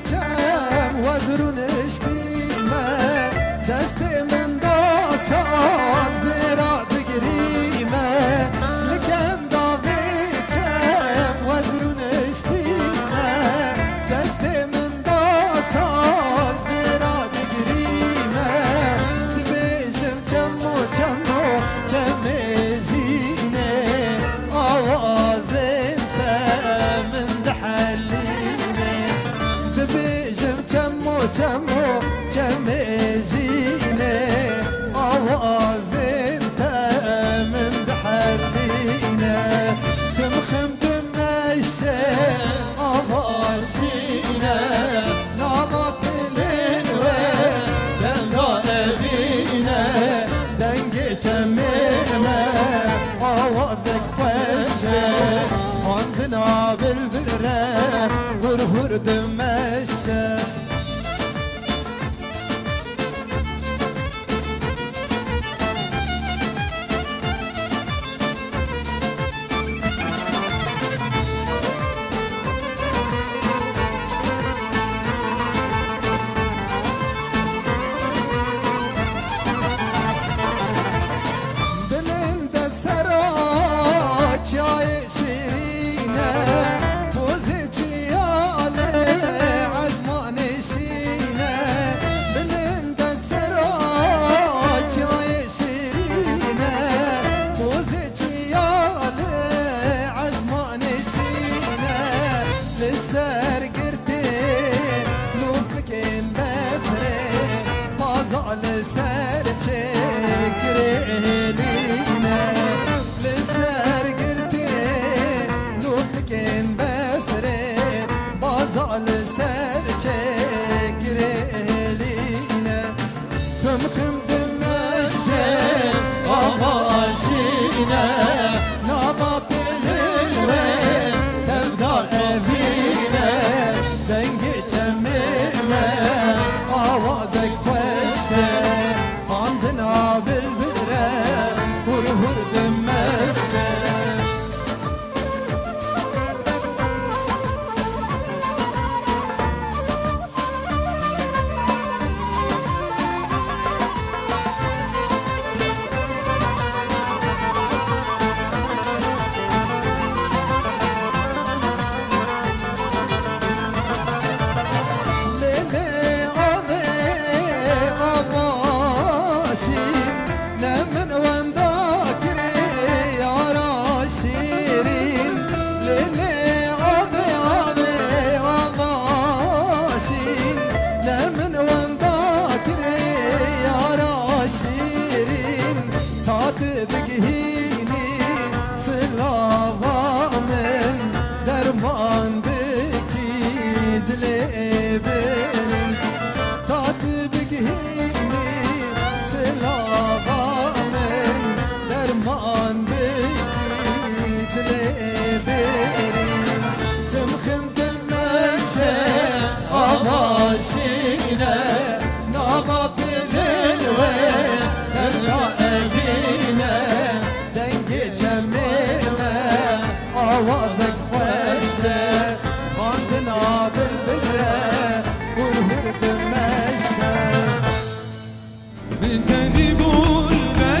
çem wezir û niştî me, destê min da saz vê ra digirî me. Li kenda vê çem wezir û niştî me, destê min da saz vê ra digirî me. Dibêjim çemo, çemo, çemê jînê, awazên te min dihelîne. Dibêjim çemo, çemo, çemê jînê, awazên te min dihelîne. Dimxim dimeşe ava şîne, nava pilên wê denda evîne. Dengê çemê me awazek xweş e, xwendina bilbil re hur hur dim